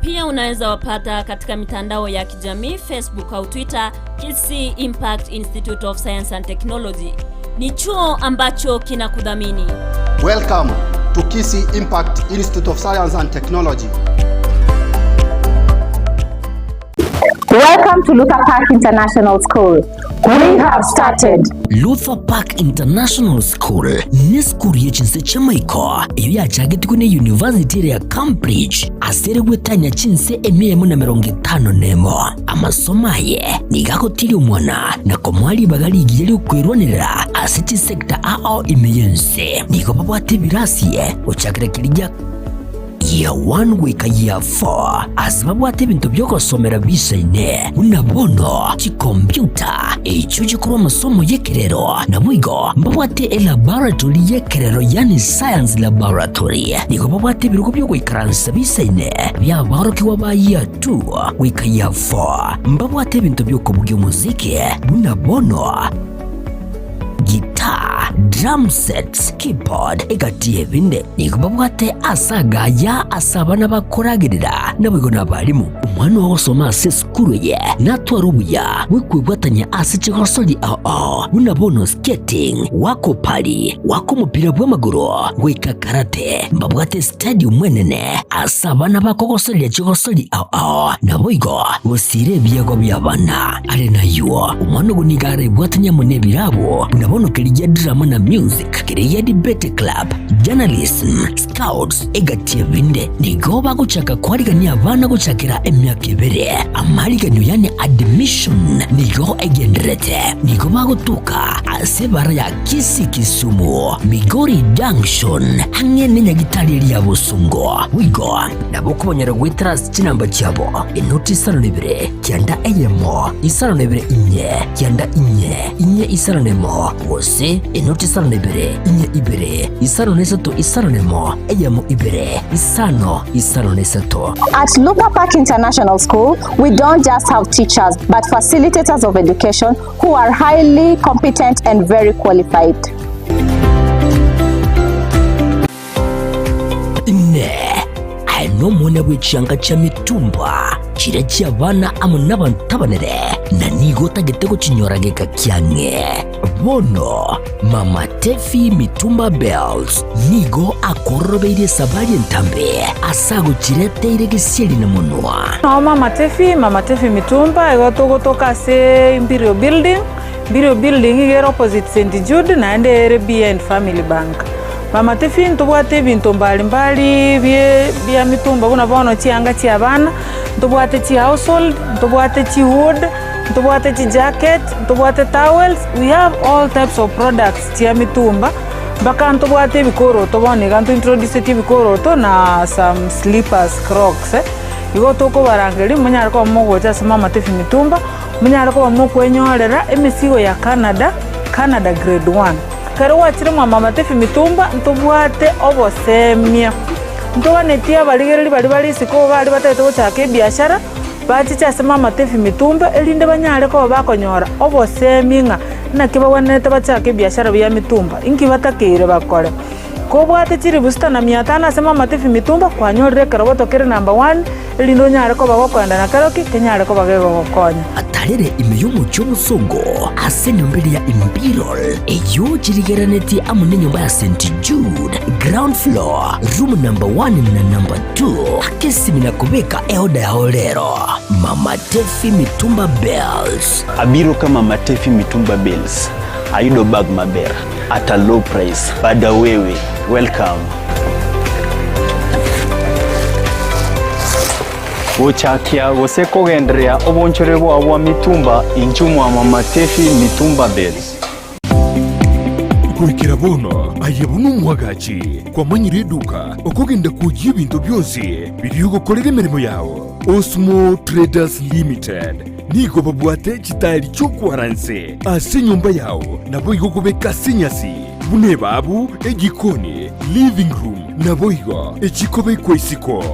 Pia unaweza wapata katika mitandao ya kijamii Facebook au Twitter, Kisii Impact Institute of Science and Technology. Ni chuo ambacho kinakudhamini. Welcome to Kisii Impact Institute of Science and Technology. Welcome to Luther Park International School. We have started. Luther Park International School ne esukuru ye chinse chi'amaiko eyio yachagetigwe ne University ere ya Cambridge ase ere gwetania chinse emia emo na emerongo etano nemo. Amasomo aye nigo agotiria omwana na komoa ribaga rigiya ri'okwerwanerera ase chisecta ao ime y'ense. Nigo babwate ebirasi gochakera keria gia Year 1 goika Year 4 ase babwate ebinto bi'ogosomera bisaine, buna bono chikompiuta, echio chikorwa amasomo y'ekerero, naboigo mbabwate elaboratory y'ekerero yaani science laboratory. Nigo babwate ebirogo bi'ogoikaransa bisaine bi'aborokigwa ba Year 2 goika Year 4. Mbabwate ebinto bi'okobugia omosiki buna bono guitar, drum sets, keyboard, egati y'ebinde. Nigo babwate ase agaya ase abana bakoragerera, naboigo nabarimu. Omwana ogosoma ase esukuru eye natware obuya bw'okwebwatania ase chigosori ao ao buna bono skating, goaka opari, goaka omopira bw'amagoro, goika karate. Mbabwate estadium enene ase abana bakogosoreria chigosori ao ao, naboigo gosiira ebiegwa bi'abana. Are nayio, omwana ogo nigo arebwatanie amo nebirabo, buna bono keria gia drama na music, keria gia debate club, journalism, scouts, egati ebinde. Nigo bagochaka kwarigania abana gochakera emiaka ebere. Amariganio yaani admission nigo egendererete. Nigo bagotoka ase ebara ya Kisii Kisumu, Migori Junction, ang'e nenyagitari eria ya Bosongo. Boigo nabo okobanyora goetera ase chinamba chiabo, enoti isano na ibere, kianda eyemo, isano na ibere inye, kianda inye, inye isano na emo, gose enoti isano na ibere, inye ibere, isano na isato isano na emo, eyemo ibere, isano, isano na isato. At Luther Park International School, we don't just have teachers, but facilitators of education who are highly competent and very qualified. Inee! Aye nomwana bwe chianga chia mitumba, chiria chi'abana amo nabanto abanene, na nigo otagete gochinyora geka kiang'e? Bono Mama Tefi Mitumba Bells nigo akororobeirie esabari entambe ase agochireteire gesieri na monwa. Nao Mama Tefi, Mama Tefi Mitumba, igo togotoka ase Imperial Building, Imperial Building iga ere opposite St Jude naende ere behind Family Bank. Mama Tefi ntobwate ebinto mbali mbali bie bia mitumba buna bono chianga chia abana, ntobwate chi household, ntobwate chi wood, ntobwate chi jacket, ntobwate towels, we have all types of products chia mitumba, mpaka ntobwate ebikoroto bono iga nto introducetie ebikoroto na some slippers, crocs. Igo tokobarangeria monyare koba mogocha ase Mama Tefi Mitumba, monyare koba mokwenyorera emesigo ya Canada, Canada grade one. Ekero gwachire mwa Mama Tefi Mitumba ntobwate obosemia, ntoganetie abarigereria baria bare isiko baria batagete gochaka ebiashara, bachiche ase Mama Tefi Mitumba erinde banyare koba bakonyora obosemia ng'a naki bagwenerete bachake ebiashara bia mitumba, inki batakeire bakore. Kobwate chiribu sita na mia tano ase Mama Tiffy Mitumba, kwanyorire ekeroboto kere number one, erinde onyare koba gokoenda na keroki, kenyare koba gegogokonya. Atarere ime y'omochie omosongo ase enyomba eria ya Imperial, eyio chirigeranetie amo nenyomba ya St. Jude, ground floor, room number one na number two. Aka esimi na kobeka eoda yao rero. Mama Tefi Mitumba Bells. Abiro ka Mama Tefi Mitumba Bells ayudo bag maber at a low price. Bada wewe, welcome. Gochakia gose kogendereria obonchore bwao bwa mitumba inchuo mwa Mama Tefi Mitumba Bales. Goikera bono aye buna omwagachi kwamanyire eduka okogenda kwoyia ebinto bionsi biria ogokorera emeremo yao. Osmo Traders Limited nigo babwate chitaeri chi'okwara nse ase enyomba yao naboigo okobeka ase enyasi buna ebabu, ejikoni, living room naboigo echikobekwa isiko.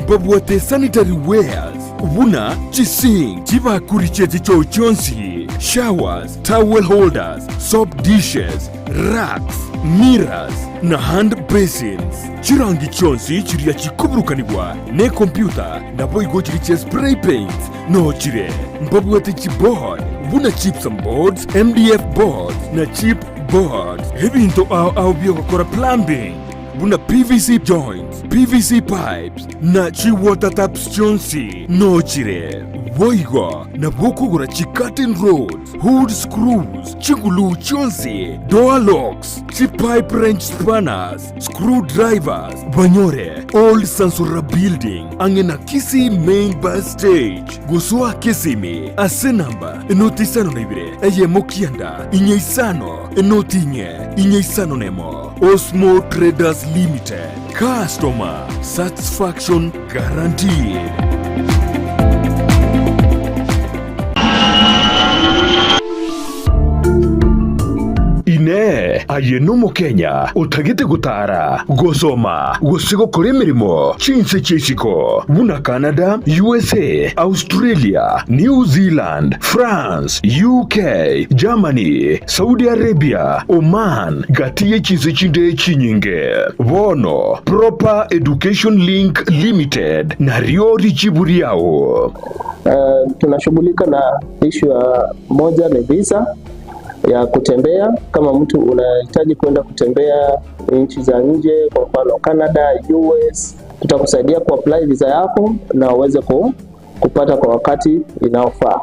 Mbabwate sanitary wares buna chisink, chibakuri chie chichoo chionsi, showers, towel holders, soap dishes, racks, mirrors na hand basins. Chirangi chionsi chiria chikoburukanigwa nekompyuta naboigo chiria chia spray paints noo chire. Mbabwate chiboard buna gypsum boards, MDF boards na chip boards. Ebinto ao ao biogokora plumbing buna PVC joints, PVC pipes na chi water taps chionsi noo chire. Boigo nabo okogora chi curtain rods, hood screws, chiguluu chionsi, door locks, chi pipe wrench spanners, screw drivers, banyore Old Sansora Building ang'e na Kisii Main Bus Stage. Gosoa Kisimi ase namba enoti isano na ibere eyemo kianda inye isano enoti inye inye isano nemo. Osmo Traders Limited, customer satisfaction guaranteed. Inee! Aye n'Omokenya otagete gotaara, gosoma, gose gokora emeremo chinse chi'isiko buna Canada, USA, Australia, New Zealand, France, UK, Germany, Saudi Arabia, Oman, gati ye chinse chinde chinyinge? Bono Proper Education Link Limited nario richibu riao. Tunashughulika na issue ya moja ni visa ya kutembea. Kama mtu unahitaji kwenda kutembea nchi za nje, kwa mfano Canada, US, tutakusaidia kuapply visa yako na uweze kupata kwa wakati inaofaa.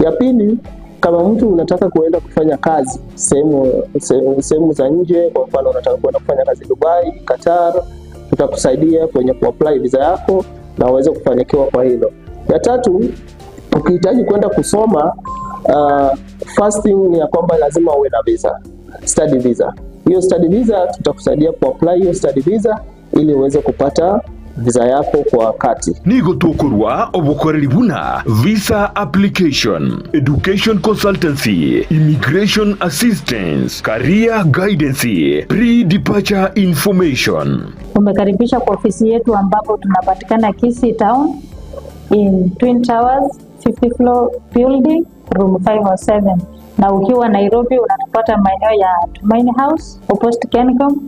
Ya pili, kama mtu unataka kuenda kufanya kazi sehemu za nje, kwa mfano unataka kuenda kufanya kazi Dubai, Qatar, tutakusaidia kwenye kuapply visa yako na uweze kufanikiwa kwa hilo. Ya tatu, ukihitaji kwenda kusoma, first thing ni ya kwamba lazima uwe na visa, study visa. Hiyo study visa tutakusaidia kuapply hiyo study visa ili uweze kupata visa yako kwa wakati. Nigo tokorwa obokoreri buna visa application, education consultancy, immigration assistance, career guidance, pre-departure information. Umekaribishwa kwa ofisi yetu ambapo tunapatikana Kisii Town in Twin Towers 50 floor building room 507, na ukiwa Nairobi unatupata maeneo ya Tumaini House opposite Kencom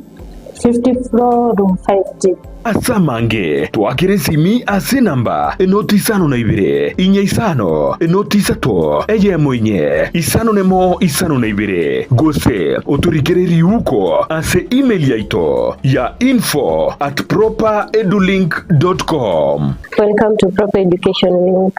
50 floor room 5G. Ase amange twakere esimi ase enamba enoti isano na ibere, inye isano, enoti isato, eyemo inye, isano nemo isano na ibere, gose otorikere riuko ase email yaito ya info at properedulink dot com. Welcome to Proper Education Link.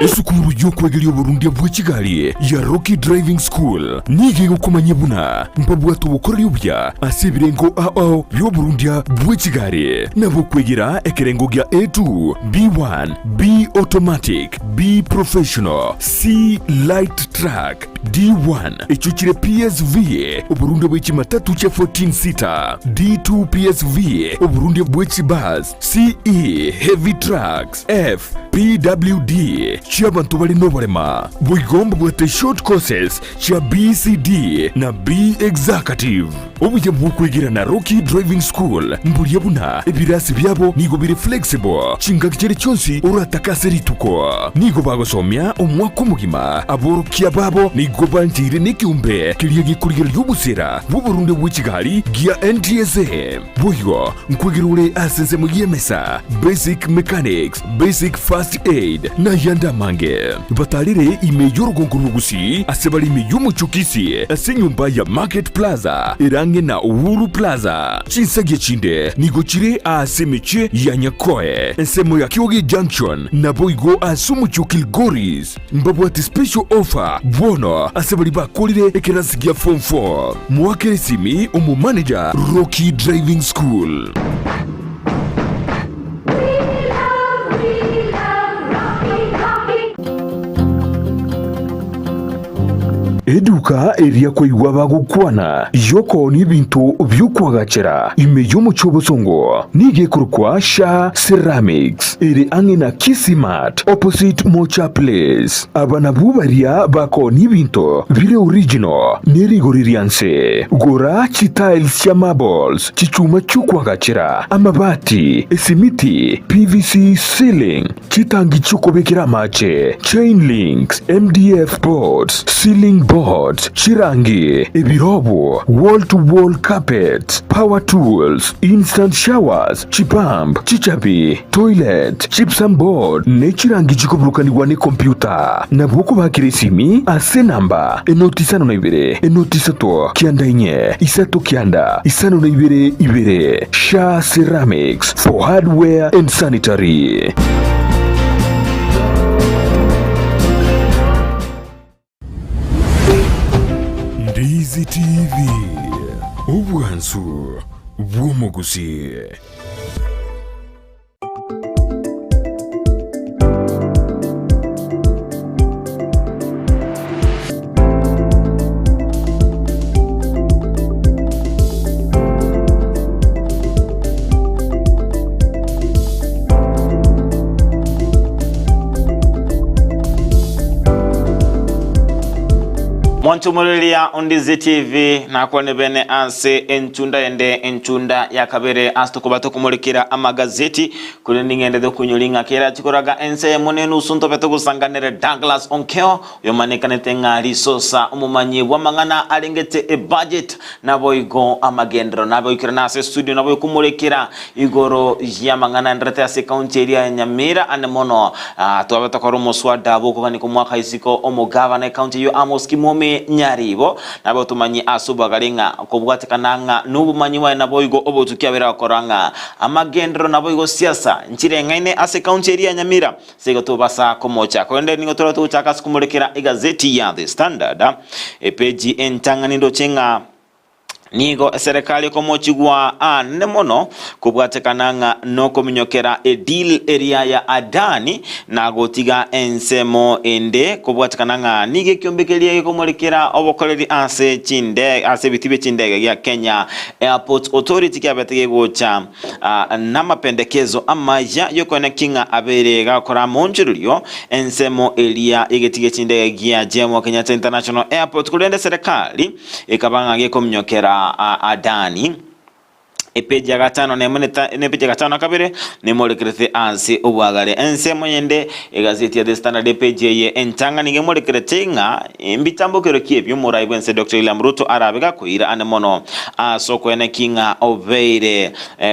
Esukuru y'okwegeria oborundia bwe chigari ya Rocky Driving School nigo egokomanyia buna mbabwate obokoreri obuya ase ebirengo ao ao bi'oborundia bwe chigari, nabo kwegera ekerengo gia A2, B1, B Automatic, B Professional, C Light Truck, D1 echio chire PSV, oborundia bwe chimatatu chia 14 seater, D2 PSV, oborundia bwe chibus, CE Heavy Trucks, F. PWD chi'abanto bare noborema. Boigo mbabwate short courses chia BCD na B Executive. Obuya bw'okwegera na Rocky Driving School mboria buna ebirasi biabo nigo bire flexible chingaki chiria chionsi oratake ase rituko. Nigo bagosomia omwaka omogima, aborokia babo nigo bancheire nekeombe keria gekorigereria obosera bw'oborunde bwe chigari gia NTSA. Boigo nkwegera ore ase ensemo y'emesa, basic mechanics, basic first aid, na ayande amange. Batarere ime y'orogongo rw'Ogusii ase bare ime y'omochie o Kisii ase enyomba ya Market Plaza ere ang'e na Uhuru Plaza. Chinsagia chinde nigo chire aase emechie ya Nyakoe, ensemo ya Kioge Junction, naboigo ase omochie o Kilgoris. Mbabwate special offer bono ase baria bakorire ekerasi gia form 4. Moakere esimi omomanager Rocky Driving School. Eduka eria kwaigwa bagokwana y'okoonia ebinto bi'okoagachera ime y'omochie obosongo nigo ekorokwa Sha Ceramics ere ang'e na Kisii Mart opposite Mocha Place. Aba nabwo baria bakoonia ebinto bire original ne rigori ria nse. Gora chitiles chia marbles, chichuma chi'okoagachera, amabati, esimiti, PVC ceiling, Chitangi chi'okobekera amache, chain links, MDF boards, ceiling boards, chirangi, ebirobo, wall to wall carpets, power tools, instant showers, chipump, chichabi, toilet, gypsum board, ne chirangi chikoburukanigwa ne computer. Nabo okobakera esimi ase enamba enoti isano na ibere, enoti isato, kianda inye, isato kianda, isano na ibere ibere. Sha Ceramics for hardware and sanitary. Ndizi TV, obwansu bw'omogusi. Mwanchumureria Ondizi TV nakwane bene ase enchunda ende enchunda ya kabere ase tokoba tokomorikera amagazeti korende ning'endete okonyori ng'a kera chikoraga ense eyemo na enusu ntobe togosanganere Douglas Onkeo Oyomanyekanete ng'a risosa omomanyi bw'amang'ana arengete ebudget naboigo amagenderero nabe oikerana ase estudio nabo ekomorekera igoro y'amang'ana aenderete ase ekaunti eria ya Nyamira ane mono twabe tokora omoswada bw'okogania komwaka isiko omogavana ekaunti eyio Amos Kimomi Nyaribo nabe otomanyi ase obwagare ng'a kobwatekana ng'a nobomanyi bwaye naboigo obotuki abere agokora ng'a amagenderero naboigo siasa nchireng'aine ase ekaunti eria ya Nyamira Ase igo tobasa komocha. Korende nigo tore togochaka ase komorekera egazeti ya The Standard, epeji entang'ani ndoche ng'a nigo eserekari ekomochigwa anene mono kobwatekana ng'a nokominyokera edeal eria ya Adani na gotiga ensemo ende kobwatekana ng'a nigo ekiombe keria gekomorekera obokoreri ase chinde ase ebiti bie chindege gia Kenya Airports Authority kiabete gegocha Namapendekezo amaya y'okoenekia ng'a abeire gakora amoonchorerio ensemo eria y'egetii gie chindege gia Jomo Kenyatta International Airport korende eserekari ekaba ng'a gekominyokera Adani. Epeji ya gatano nemo nepeji ya gatano na kabere nemorekerete ase obwagare. Ensemo yende egazeti ya The Standard epeji eye entang'ani ngemorekerete ng'a Mbitambokero ki ebio omorai bw'ense Doctor William Ruto arabe gakoira ande mono ase okoeneki ng'a obeire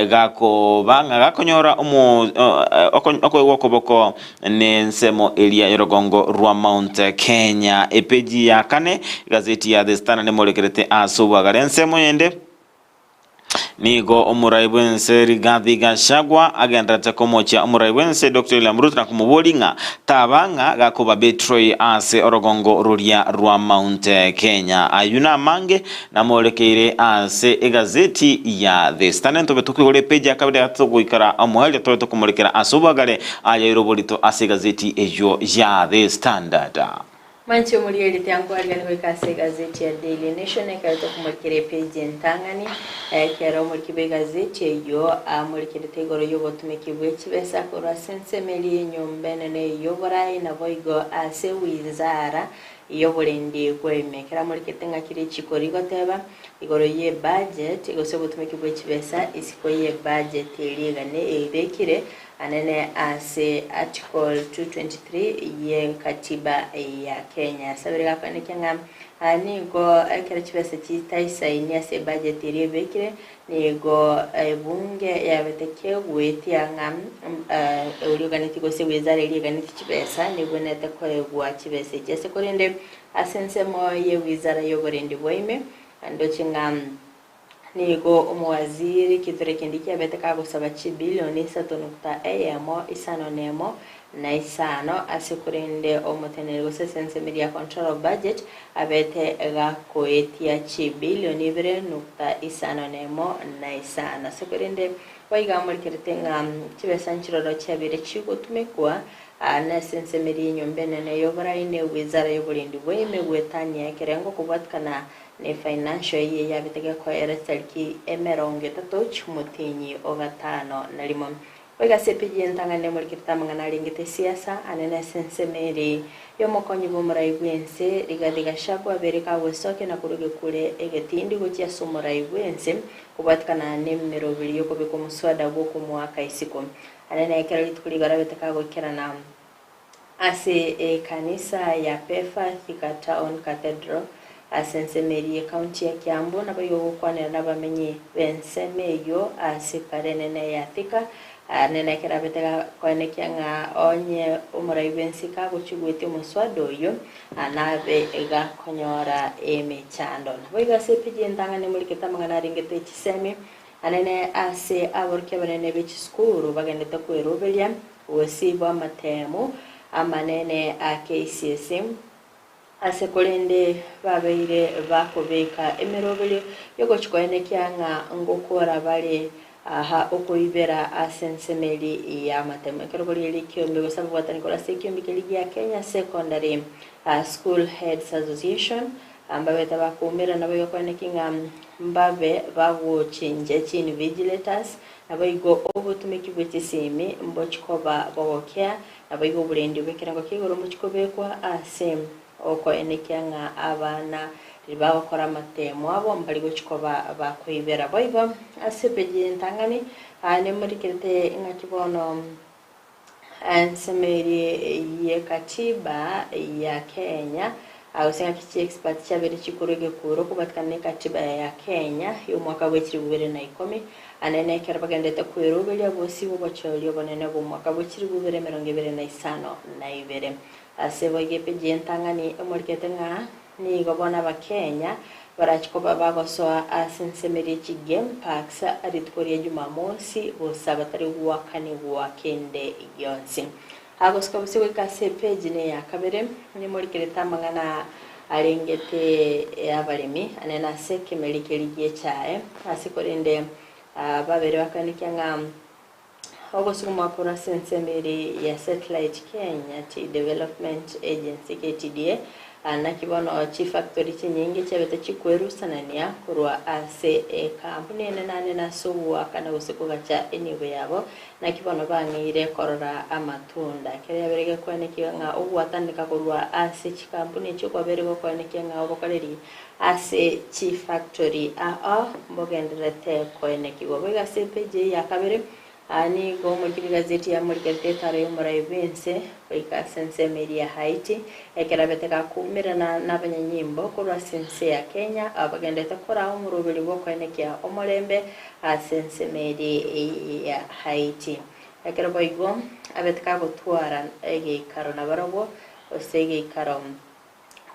gakoba ng'a gakonyora okoegwa okoboko n'ensemo eria y'orogongo rwa Mount Kenya. Epeji ya kane egazeti ya The Standard nemorekerete ase obwagare ensemo yende. Nigo omorai bw'ense Rigathi Gachagua agendererete komochia omorai bw'ense Doctor William Ruto na komoboria ng'a taba ng'a gakoba betray ase orogongo roria rwa Mount Kenya. Ayio namange namorekeire ase egazeti ya The Standard. Ntobe tokoigora epeji ya kabere ya togoikara omoerio tobe tokomorekera ase obwagare ayaire oborito ase egazeti eyio ya The Standard. Mwanche omorigereria tiankoarigani goika ase egazeti ya Daily Nation ekero tokomorikera epeji entang'ani. Ekero omoriki bw'egazeti eyio amorikerete igoro y'obotumeki bwe chibesa korwa ase ensemo eria y'enyomba enene y'oborai naboigo ase wizara y'oborendi bw'ime. Ekero amorikete ng'aki richiko rigoteba igoro y'ebudget gose obotumeki bwe chibesa isiko y'ebudget eria egane ebekire anene ase Article 223 ye Katiba ya Kenya. Sabere gakoenekia ng'a nigo ekero chibesa chitaisaini ase ebudget eria ebekire nigo ebunge yabete kegoetia ng'a oria oganetie gose wizara eria eganetie chibesa nebwenerete koegwa chibesa echi ase korende ase ensemo ye wizara y'oborendi bwaime ndoche ng'a Nigo omowaziri Kithure Kindiki abete kagosaba chibilioni isato nukta eyemo isano nemo na isano ase korende omoteneneri gose ase ensemo eria ya Control of Budget abete gakoetia chibilioni ibere nukta isano nemo na isano ase korende boigo amorikerete ng'a chibesa nchiroro chiabere chigotumekwa nase ensemo eria y'enyomba enene y'oborai ne wizara y'oborendi bwaime goetania ekerengo kobwatikana Ne financial eye yabete gekoera chitariki emerongo etato chi'omotienyi o gatano na rimo. Goika ase epeji y'entang'ani nemorikirete amang'ana arengete esiasa anene ase ensemo ere y'omokonyi bw'omorai bw'ense, Rigathi Gachagua abere kagwesokia na korwa egekure egetindi gochia ase omorai bw'ense kobwatikana nemeroberi y'okobeka omoswada bw'okomoaka isiko. Anene ekero rituko rigarabete kagoikerana Ase ekanisa ya Pefa Thika Town Cathedral ase ensemo eria y'ecounty ya Kiambu naboigo gokwanera nabamenyi b'ensemo eyio ase epara enene ya Thika nene ekero abete gakoenekia ng'a onye omorai bw'ense kagochia goetia omoswada oyio nabe gakonyora emechando. Naboigo ase epeji entang'ani emorikete amang'ana arengete chisemi anene ase aborokia abanene be chisukuru bagendete kweroberia Gose bw'amateemo amanene a KCSE, ase korende babeire bakobeka emeroberio y'ogochia koenekia ng'a ngokora bare aha okoibera ase ensemo eria y'amatemo. Ekero korigereria ekiombe gose ababwatani korwa ase ekiombe keria gia Kenya Secondary School Heads Association mbabete bakoumerana boigo koenekia ng'a mbabe bagochenchia chiinvigilators Naboigo obotumeki bwe chisemi mbochi koba bogokea, naboigo oborendi bw'ekerengo kia igoro mbochi kobekwa ase okoenekia ng'a abana riria bagokora amatemo abo mbari gochi koba bakoibera. Boigo ase epeji entang'ani aa nemorikerete ng'aki bono Ensemo eria y'ekatiba ya Kenya, gose ng'aki chi'expert chiabeire chikorwa egekuro kobatikana n'ekatiba ya Kenya y'omwaka bwe chilifu bibere na ikomi, anene ekero bagenderete kweroberia bosio bw'obochori obonene bw'omwaka bwe chilifu bibere emerongo ebere na isano na ibere. Ase boigo epeji entang'ani emorikete ng'a Nigo bono Abakenya barache koba bagosoa ase ensemo eria chi game parks rituko ria Jumamosi bosa batari goakanigwa kende gionsi. Agosuka bosio goika ase epage ne ya kabere nimorikerete amang'ana arengete abaremi anene ase ekemeri keria gi'echae ase korende babere bakaenekia ng'a Ogosugumwa korwa ase ensemo ere ya Satellite Kenya Tea Development Agency, KTDA, naki bono chifactory chinyinge chiabete chikwerusanania korwa ase ekampuni enene anene ase ogoakana gose kogacha enibo yabo, naki bono bang'eire korora amatunda. Ekero yabeire gekoenekiwa ng'a ogwataneka korwa ase chikampuni echio kwabeire gokoenekia ng'a obokoreri Ase chifactory ao mbogendererete koenekigwa. Boigo ase epeji eye ya kabere, aa nigo omoriki bw'egazeti yamorikerete etaro y'omorai bw'ense goika ase ensemo eria ya Haiti, ekero abete gakoumerana nabanyanyimbo korwa ase ense ya Kenya abagenderete koraa omoroberi bw'okoenekia omorembe ase ensemo eria ya Haiti. Ekero boigo abete kagotwara egeikaro nabarobwo gose egeikaro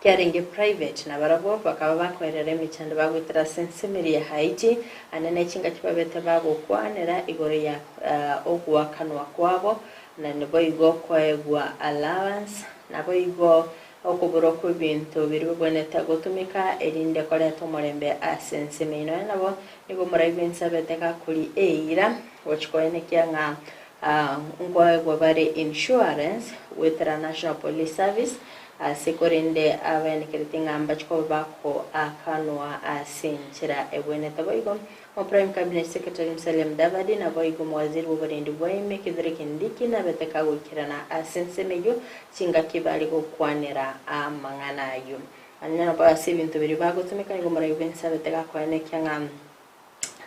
kiarenge private, na barabwo bakaba bakoerera emechando bagoetera ase ensemo eria ya Haiti, ande ne chingaki babete bagokwanera igoro ya ogoakanwa kwabo, na niboigo koegwa allowance, naboigo okoborwa kw'ebinto biria bibwenerete gotumeka erinde koreta omorembe ase ensemo eyio. Nonya nabo nigo omorai bw'ense abete gakoria eira gochia koenekia ng'a nkoegwa bare insurance goetera National Police Service. Ase korende abaenekereti ng'a mbache koba bakoakanwa ase enchera ebwenerete. Boigo Omoprime Cabinet Secretary Musalia Mudavadi naboigo omowaziri bw'oborendi bwa ime Kithure Kindiki nabete kagoikerana ase ensemo eyio chingaki bare gokwanera amang'ana ayio. Nonya nabo ase ebinto biria bagotumeka nigo omorai bw'ense abete gakoenekia ng'a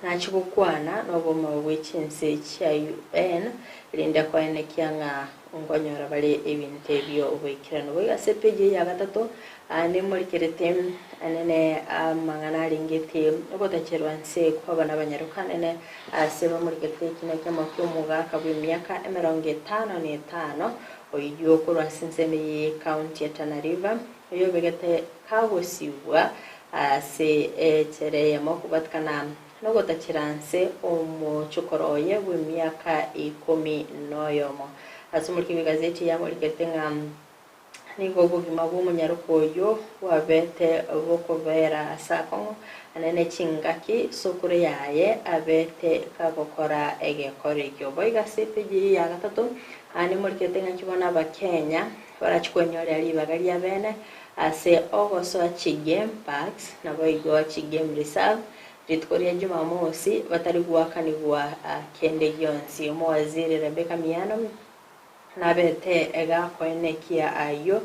nachie gokwana nobomo bwe chinse chia UN erinde koenekia ng'a Nkonyora bare ebinto ebio oboikeranu. Boigo ase epeji eye ya gatato, aa nemorikerete anene amang'ana arengete ogotacherwa nse kw'abana abanyaroka anene ase bamorikerete ekina kiamo ki'omogaka bw'emiaka emerongo etano na etano, oyio korwa ase ensemo y'ecounty ya Tana River, oyobegete kagosibwa ase echela eyemo kobatikana Nogotachera nse omochokoro oye bw'emiaka ikomi noyomo. Ase omoriki bw'egazeti yamorikete ng'a nigo obogima bw'omonyaroka oyio bwabete bokobera ase akong'u, naende chingaki sokoro yaye abete kagokora egekoro ekio. Boigo ase epeji eye ya gatato, nemorikete ng'aki bono Abakenya barachie kwenyorera ribaga riabene ase ogosoa chigame parks naboigo chigame reserve Rituko ria Jumamosi batari goakanigwa kende gionsi. Omowaziri Rebecca Miano nabete gakoenekia ayio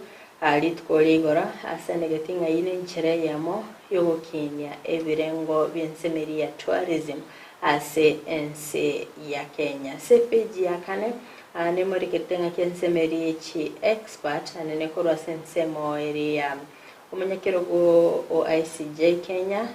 rituko ria igoro ase enegeti ng'a eyio nenchera eyemo yogokinia ebirengo bi'ensemeri ya tourism ase ense ya Kenya. Ase epeji ya kane nemorikete ng'aki ensemeri chi expert anene korwa ase ensemo eria Omonyakerogo o ICJ Kenya,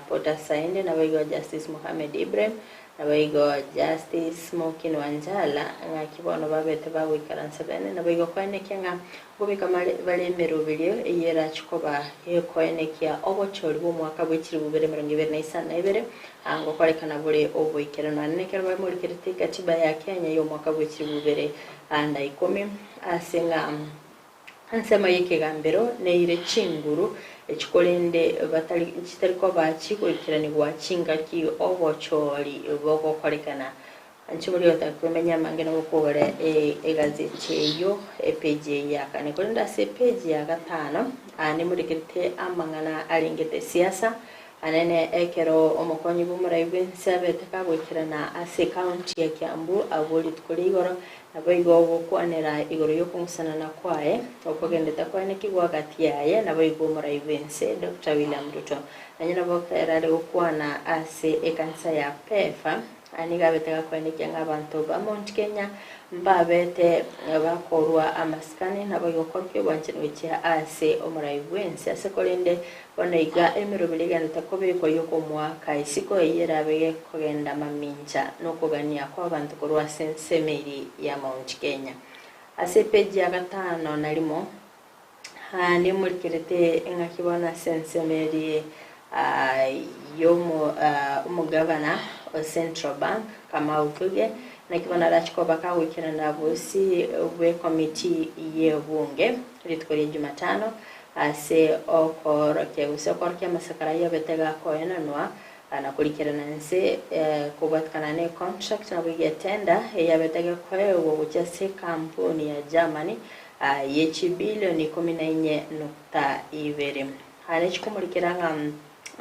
Potter Sainde naboigo Justice Mohamed Ibrahim, naboigo Justice Mokin Wanjala ng'aki bono babete bagoikaransa bene naboigo koenekia ng'a nkobeka bare emeroberio eyio erache koba gekoenekia obochori bw'omwaka bwe chilifu bibere emerongo ebere na isano na ibere ngokorekana bore oboikeranu. Naende nekero bamorikerete Katiba ya Kenya y'omwaka bwe chilifu bibere na ikomi ase ng'a Ensemo y'ekegambero neire chinguru echi korende batari chitari koba chigoikeranigwa chingaki obochori bogokorekana. Inche boria otaka kwemenya amange nabo okogora egazeti eyio epeji eye ya kane. Korende ase epeji ya gatano aa nemorekerete amang'ana arengete siasa anene ekero omokonyi bw'omorai bw'ense abete kagoikerana ase ecounty ya Kiambu abwo rituko ria igoro Naboigo ogokwanera igoro y'okong'usanana kwaye, okogendete koenekigwa gati yaye, naboigo omorai bw'ense, Doctor William Ruto. Nonye nabo ekero are gokwana ase ekanisa ya PEFA, nigo abete gakoenekia ng'a abanto ba Mount Kenya mbabete bakorwa amasikani, naboigo korokia obwanchani gochia ase omorai bw'ense. Ase korende Bono iga emeroberi egenderete kobekwa y'okomoaka isiko eyio erabe gekogenda mamincha nokogania kw'abanto korwa ase ensemo eria ya Mount Kenya. Ase epeji ya gatano na rimo, nemorikerete eng'aki bono ase ensemo eria y'omogavana o Central Bank, Kamau Thuge, naki bono arache koba kagoikerana bosio bw'ekomiti y'ebunge rituko ria Jumatano Ase okoorokia gose okoorokia amasakara ayio abete gakoenanwa na korikerana inse kobwatikana ne contract naboigo etender eyabete gekoegwa gochia ase ekampuni ya Germany ye chibilioni ikomi na inye nukta ibere. Aya nechikomorikera ng'a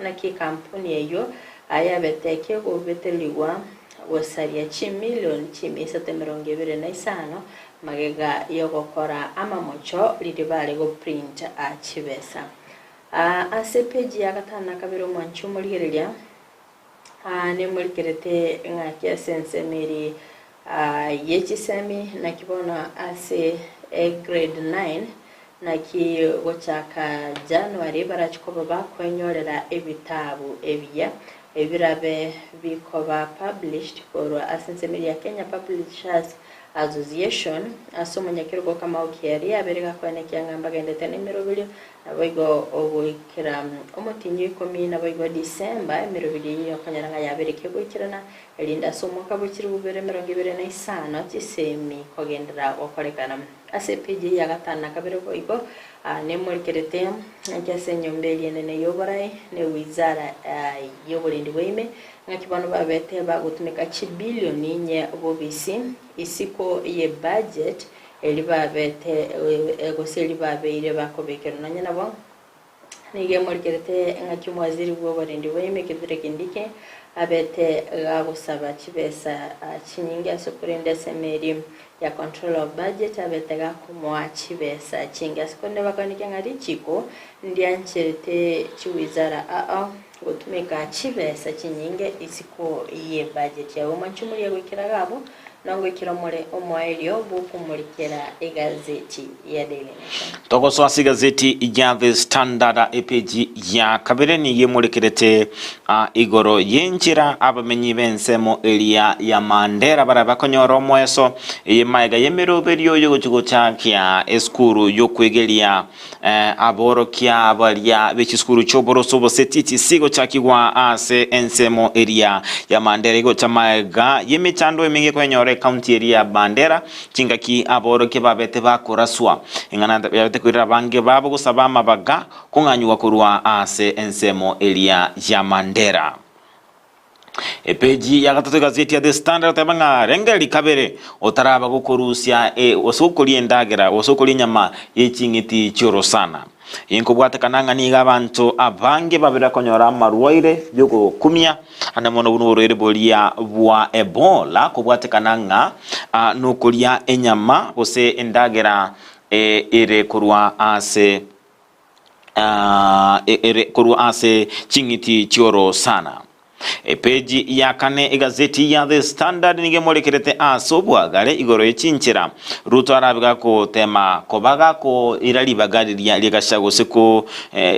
naki ekampuni eyio yabete kegobetererigwa gosaria chimilioni chimia isato emerongo ebere na isano Magega y'ogokora amamocho riria bare goprint chibesa. Ase epeji ya gatano na kabere omwanchi omorigereria nemorikerete ng'aki ase ensemo eria ye chisemi naki bono ase egrade nine naki gochaka January barache koba bakoenyorera ebitabu ebiya ebirabe bikoba published korwa ase ensemo eria ya Kenya Publishers Association, ase omonyakerogo Kamau Kiarie abeire gakoenekia ng'a mbagendete nemeroberio, naboigo ogoikera omotienyi o ikomi naboigo December emeroberio eyio okonyora ng'a yabeire kegoikerana, erinde ase omwaka bwe chilifu bibere emerongo ebere na isano chisemi kogenderera gokorekana. Ase epeji eye ya gatano na kabere boigo nemorikerete ng'aki ase enyomba eria enene y'oborai ne wizara y'oborendi bwa ime Ng'aki bono babete bagotumeka chibilioni inye bobisi isiko ye budget eri babete gose eri babeire bakobekerwa. Nonye nabo nigo emorikerete ng'aki omwaziri bw'oborendi bwa ime Kithure Kindiki abete gagosaba chibesa chinyinge ase okorenda ase emeri ya Controller of Budget abete gakomoa chibesa chinge ase korende bakaoneka ng'a richiko ndiancherete chiwizara ao gotumeka chibesa chinyinge isiko y'ebudget yabo. Mwanche omoria goikera iga abwo Nongoikera omore omoerio bw'okomorikera egazeti ya Daily Nation. Togosoa ase egazeti ya The Standard epeji ya kabere nigo emorekerete igoro y'enchera abamenyi b'ensemo eria ya Mandera barabe bakonyora omoeso eye maega y'emeroberio y'ogochia gochakia esukuru y'okwegeria Aborokia baria be chisukuru chi'oboroso gose TTC gochakigwa ase ensemo eria ya Mandera igocha magega y'emechando emenge kwenyora ekaunti eria ya Mandera chingaki aborokia babete bakoraswa. Eng'ana yabete koirera abange babo gosaba amabaga kong'anyigwa korwa ase ensemo eria ya Mandera. Epeji ya gatato egazeti ya The Standard goteba ng'a rengereria kabere otaraba gokorusia e, gose gokoria endagera gose gokoria enyama ye ching'iti chi'orosana. Inkobwatekana ng'a nigo abanto abange babere konyora amarwaire y'ogokumia ande mono buna oborwaire boria bwa Ebola kobwatekana ng'a ah, nokoria enyama gose endagera e, ere korwa ase ere korwa ase ching'iti chi'orosana. Epeji ya kane egazeti ya The Standard nigo emorekerete ase obwagare igoro ye chinchera Ruto arabe gagotema koba gakoira ribaga riria ria Gachagua gose ko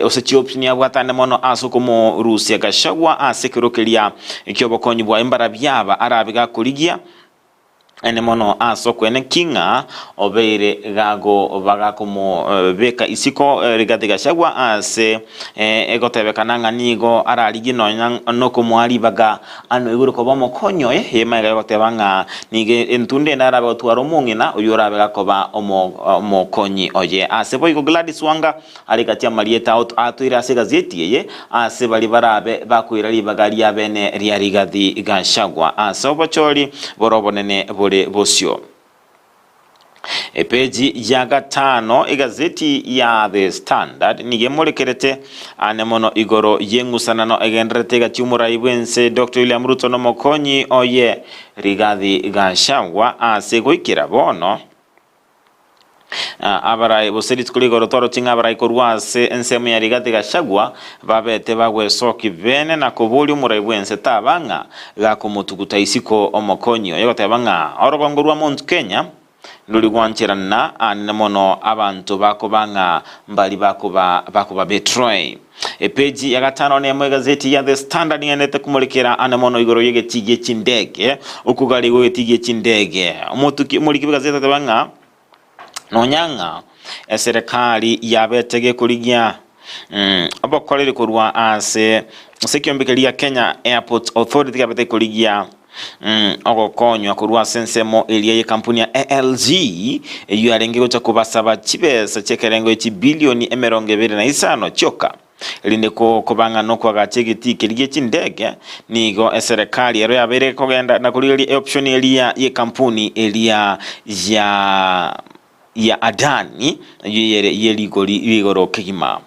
gose chioption abwatane mono ase okomorusia Gachagua ase ekero keria ki'obokonyi bwaye mbarabio aba arabe gakorigia Naende mono ase okweneki ng'a obeire bagakomobeka isiko Rigathi Gachagua ase egotebekana ng'a nigo ararigie nonya nokomoa ribaga anwe igoro koba omokonyi oye, eye magega yogoteba ng'a nigo entunda ende arabe gotwara omong'ina oyio orabe gakoba omokonyi oye. Ase boigo Gladys Wanga Are gati amarieta ao atoeire ase egazeti eye, ase baria barabe bakoira ribaga ria bene ria Rigathi Gachagua ase obochori bore obonene bore bosio. Epeji ya gatano egazeti ya The Standard nigo emorekerete ane mono igoro y'eng'usanano egendererete egati y'omorai bw'ense Dr William Ruto n'omokonyi oye Rigathi Gachagua ase goikera bono. Abarai gose rituko rigoro twaroche ng'a abarai korwa ase ensemo ya Rigathi Gachagua babete bagwesoki bene na koboria omorai bw'ense taba ng'a gakomotuguta isiko omokonyi oye goteba ng'a orogongo rwa Mount Kenya ndori gwancherana anene mono abanto bakoba ng'a mbari bakoba bakoba betray. Epeji ya gatano nemo egazeti ya The Standard ng'endete komorekera ane mono igoro y'egetii gie chindege, okogari gw'egetii gie chindege. Omotuki omoriki bw'egazeti ateba ng'a nonya ng'a eserekari yabete gekorigia obokoreri korwa ase ase ekiombe keria Kenya Airports Authority kiabete korigia Ogokonywa korwa ase ensemo eria y'ekampuni ya ALG, eyio yarenge gocha kobasaba chibesa chi'ekerengo ye chibilioni 25 chioka, erinde koba ng'a nokoagacha egetii keria gie chindege, nigo eserekari ero yabeire ekogenda na korigereria eoption eria y'ekampuni eria ya ya Adani, eyio ere ye rigori rigoro kegima.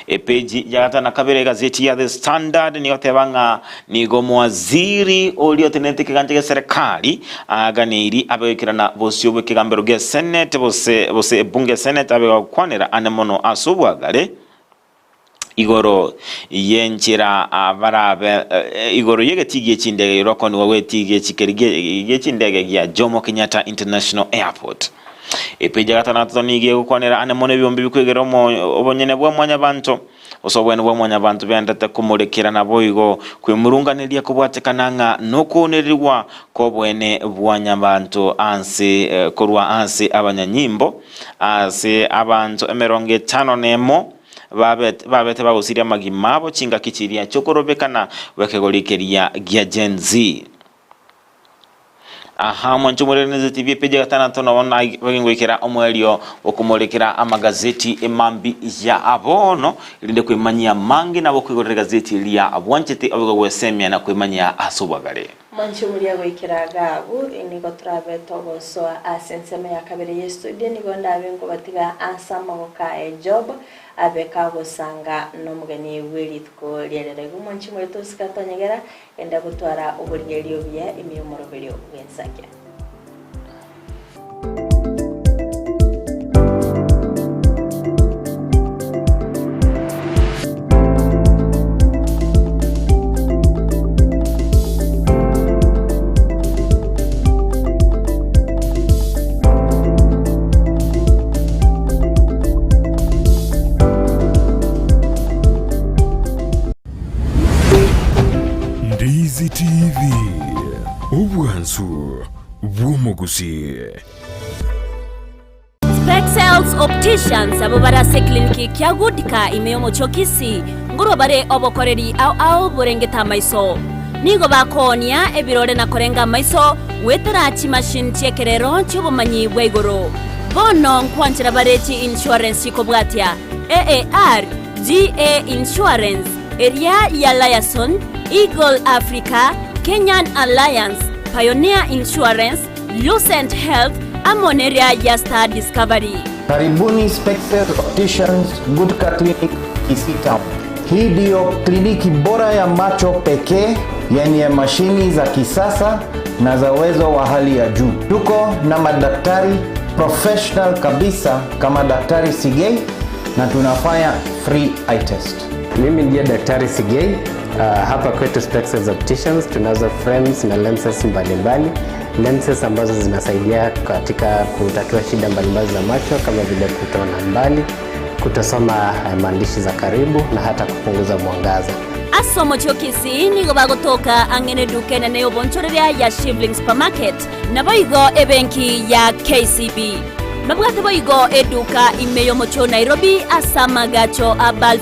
Epeji ya gatano na kabere egazeti ya The Standard nigo egoteba ng'a nigo omowaziri oria otenenerete ekegancha gia serikali aganeiri abe goikerana bosio bw'ekegambero gia Senate gose gose ebunge ya Senate abe gokwanera ane mono ase obwagare igoro y'enchera barabe igoro y'egetii gie chindege igoro okoonigwa gw'egetii gie chikeri gie chindege gia Jomo Kenyatta International Airport. Epeji ya gatano na gatato nigo egokwanera ane mono ebiombe bikwegera obonyene bwa mwanyabanto, gose obwene bwa mwanyabanto bendete komorekera naboigo kwemurunganeria kobwatekana ng'a nokounererigwa kw'obwene bwa nyabanto ase korwa ase abanyanyimbo ase abanto 51 babete bagosiria amagima abo chingaki chiria chi'okorobekana gw'ekegori keria gia Gen Z. Aha, mwanche omorere TV epeji ya gatanato nabo nagengoikera omoerio okomorekera amagazeti emambi ya abono erinde kwemanyia mange nabo okoigorera egazeti eria bwanchete obe gogwesemia na kwemanyia ase obwagare. Mwanche omoria goikera Gabu, nigo torabe togosoa ase ensemo ya kabere y'estudio, nigo ndabe nkobatiga ase amagoko aye Job, abe kagosanga nomogeni bwe rituko ria rero. Igo mwanche more tosika tonyegera, enda gotwara oborigereria obuya ime y'omoroberio bw'ensakia. Ndizi TV, obwansu bw'omogusi. Spexels Opticians abo bare ase ekliniki kia Goodka ime y'omochie o Kisii, ngorwa bare obokoreri ao ao borengete amaiso. Nigo bakoonia ebirore na korenga amaiso goetera chimachine chi'ekerero chi'obomanyi bwa igoro. Bono nkwanchera bare chi insurance chikobwatia, AAR, GA Insurance, eria ya Liaison, Eagle Africa, Kenyan Alliance, Pioneer Insurance, Lucent Health, amo neria ya Star Discovery. Karibuni Spexel Opticians Goodka Clinic Kisii Town. Hii ndiyo kliniki bora ya macho pekee yenye mashini za kisasa na za uwezo wa hali ya juu. Tuko na madaktari professional kabisa kama Daktari Sigei na tunafanya free eye test. Mimi ndiye Daktari Sigei. Hapa kwetu Spexels Opticians tunazo frames na lenses mbalimbali, lenses ambazo zinasaidia katika kutatua shida mbalimbali za macho kama vile kutoona mbali, kutosoma maandishi za karibu na hata kupunguza mwangaza. Ase omochie o Kisii nigo bagotoka ang'e na eduka enene y'obonchoreria ya Shivling Supermarket, naboigo ebenki ya KCB. Babwate boigo eduka ime y'omochie o Nairobi ase amagacho a Balfour.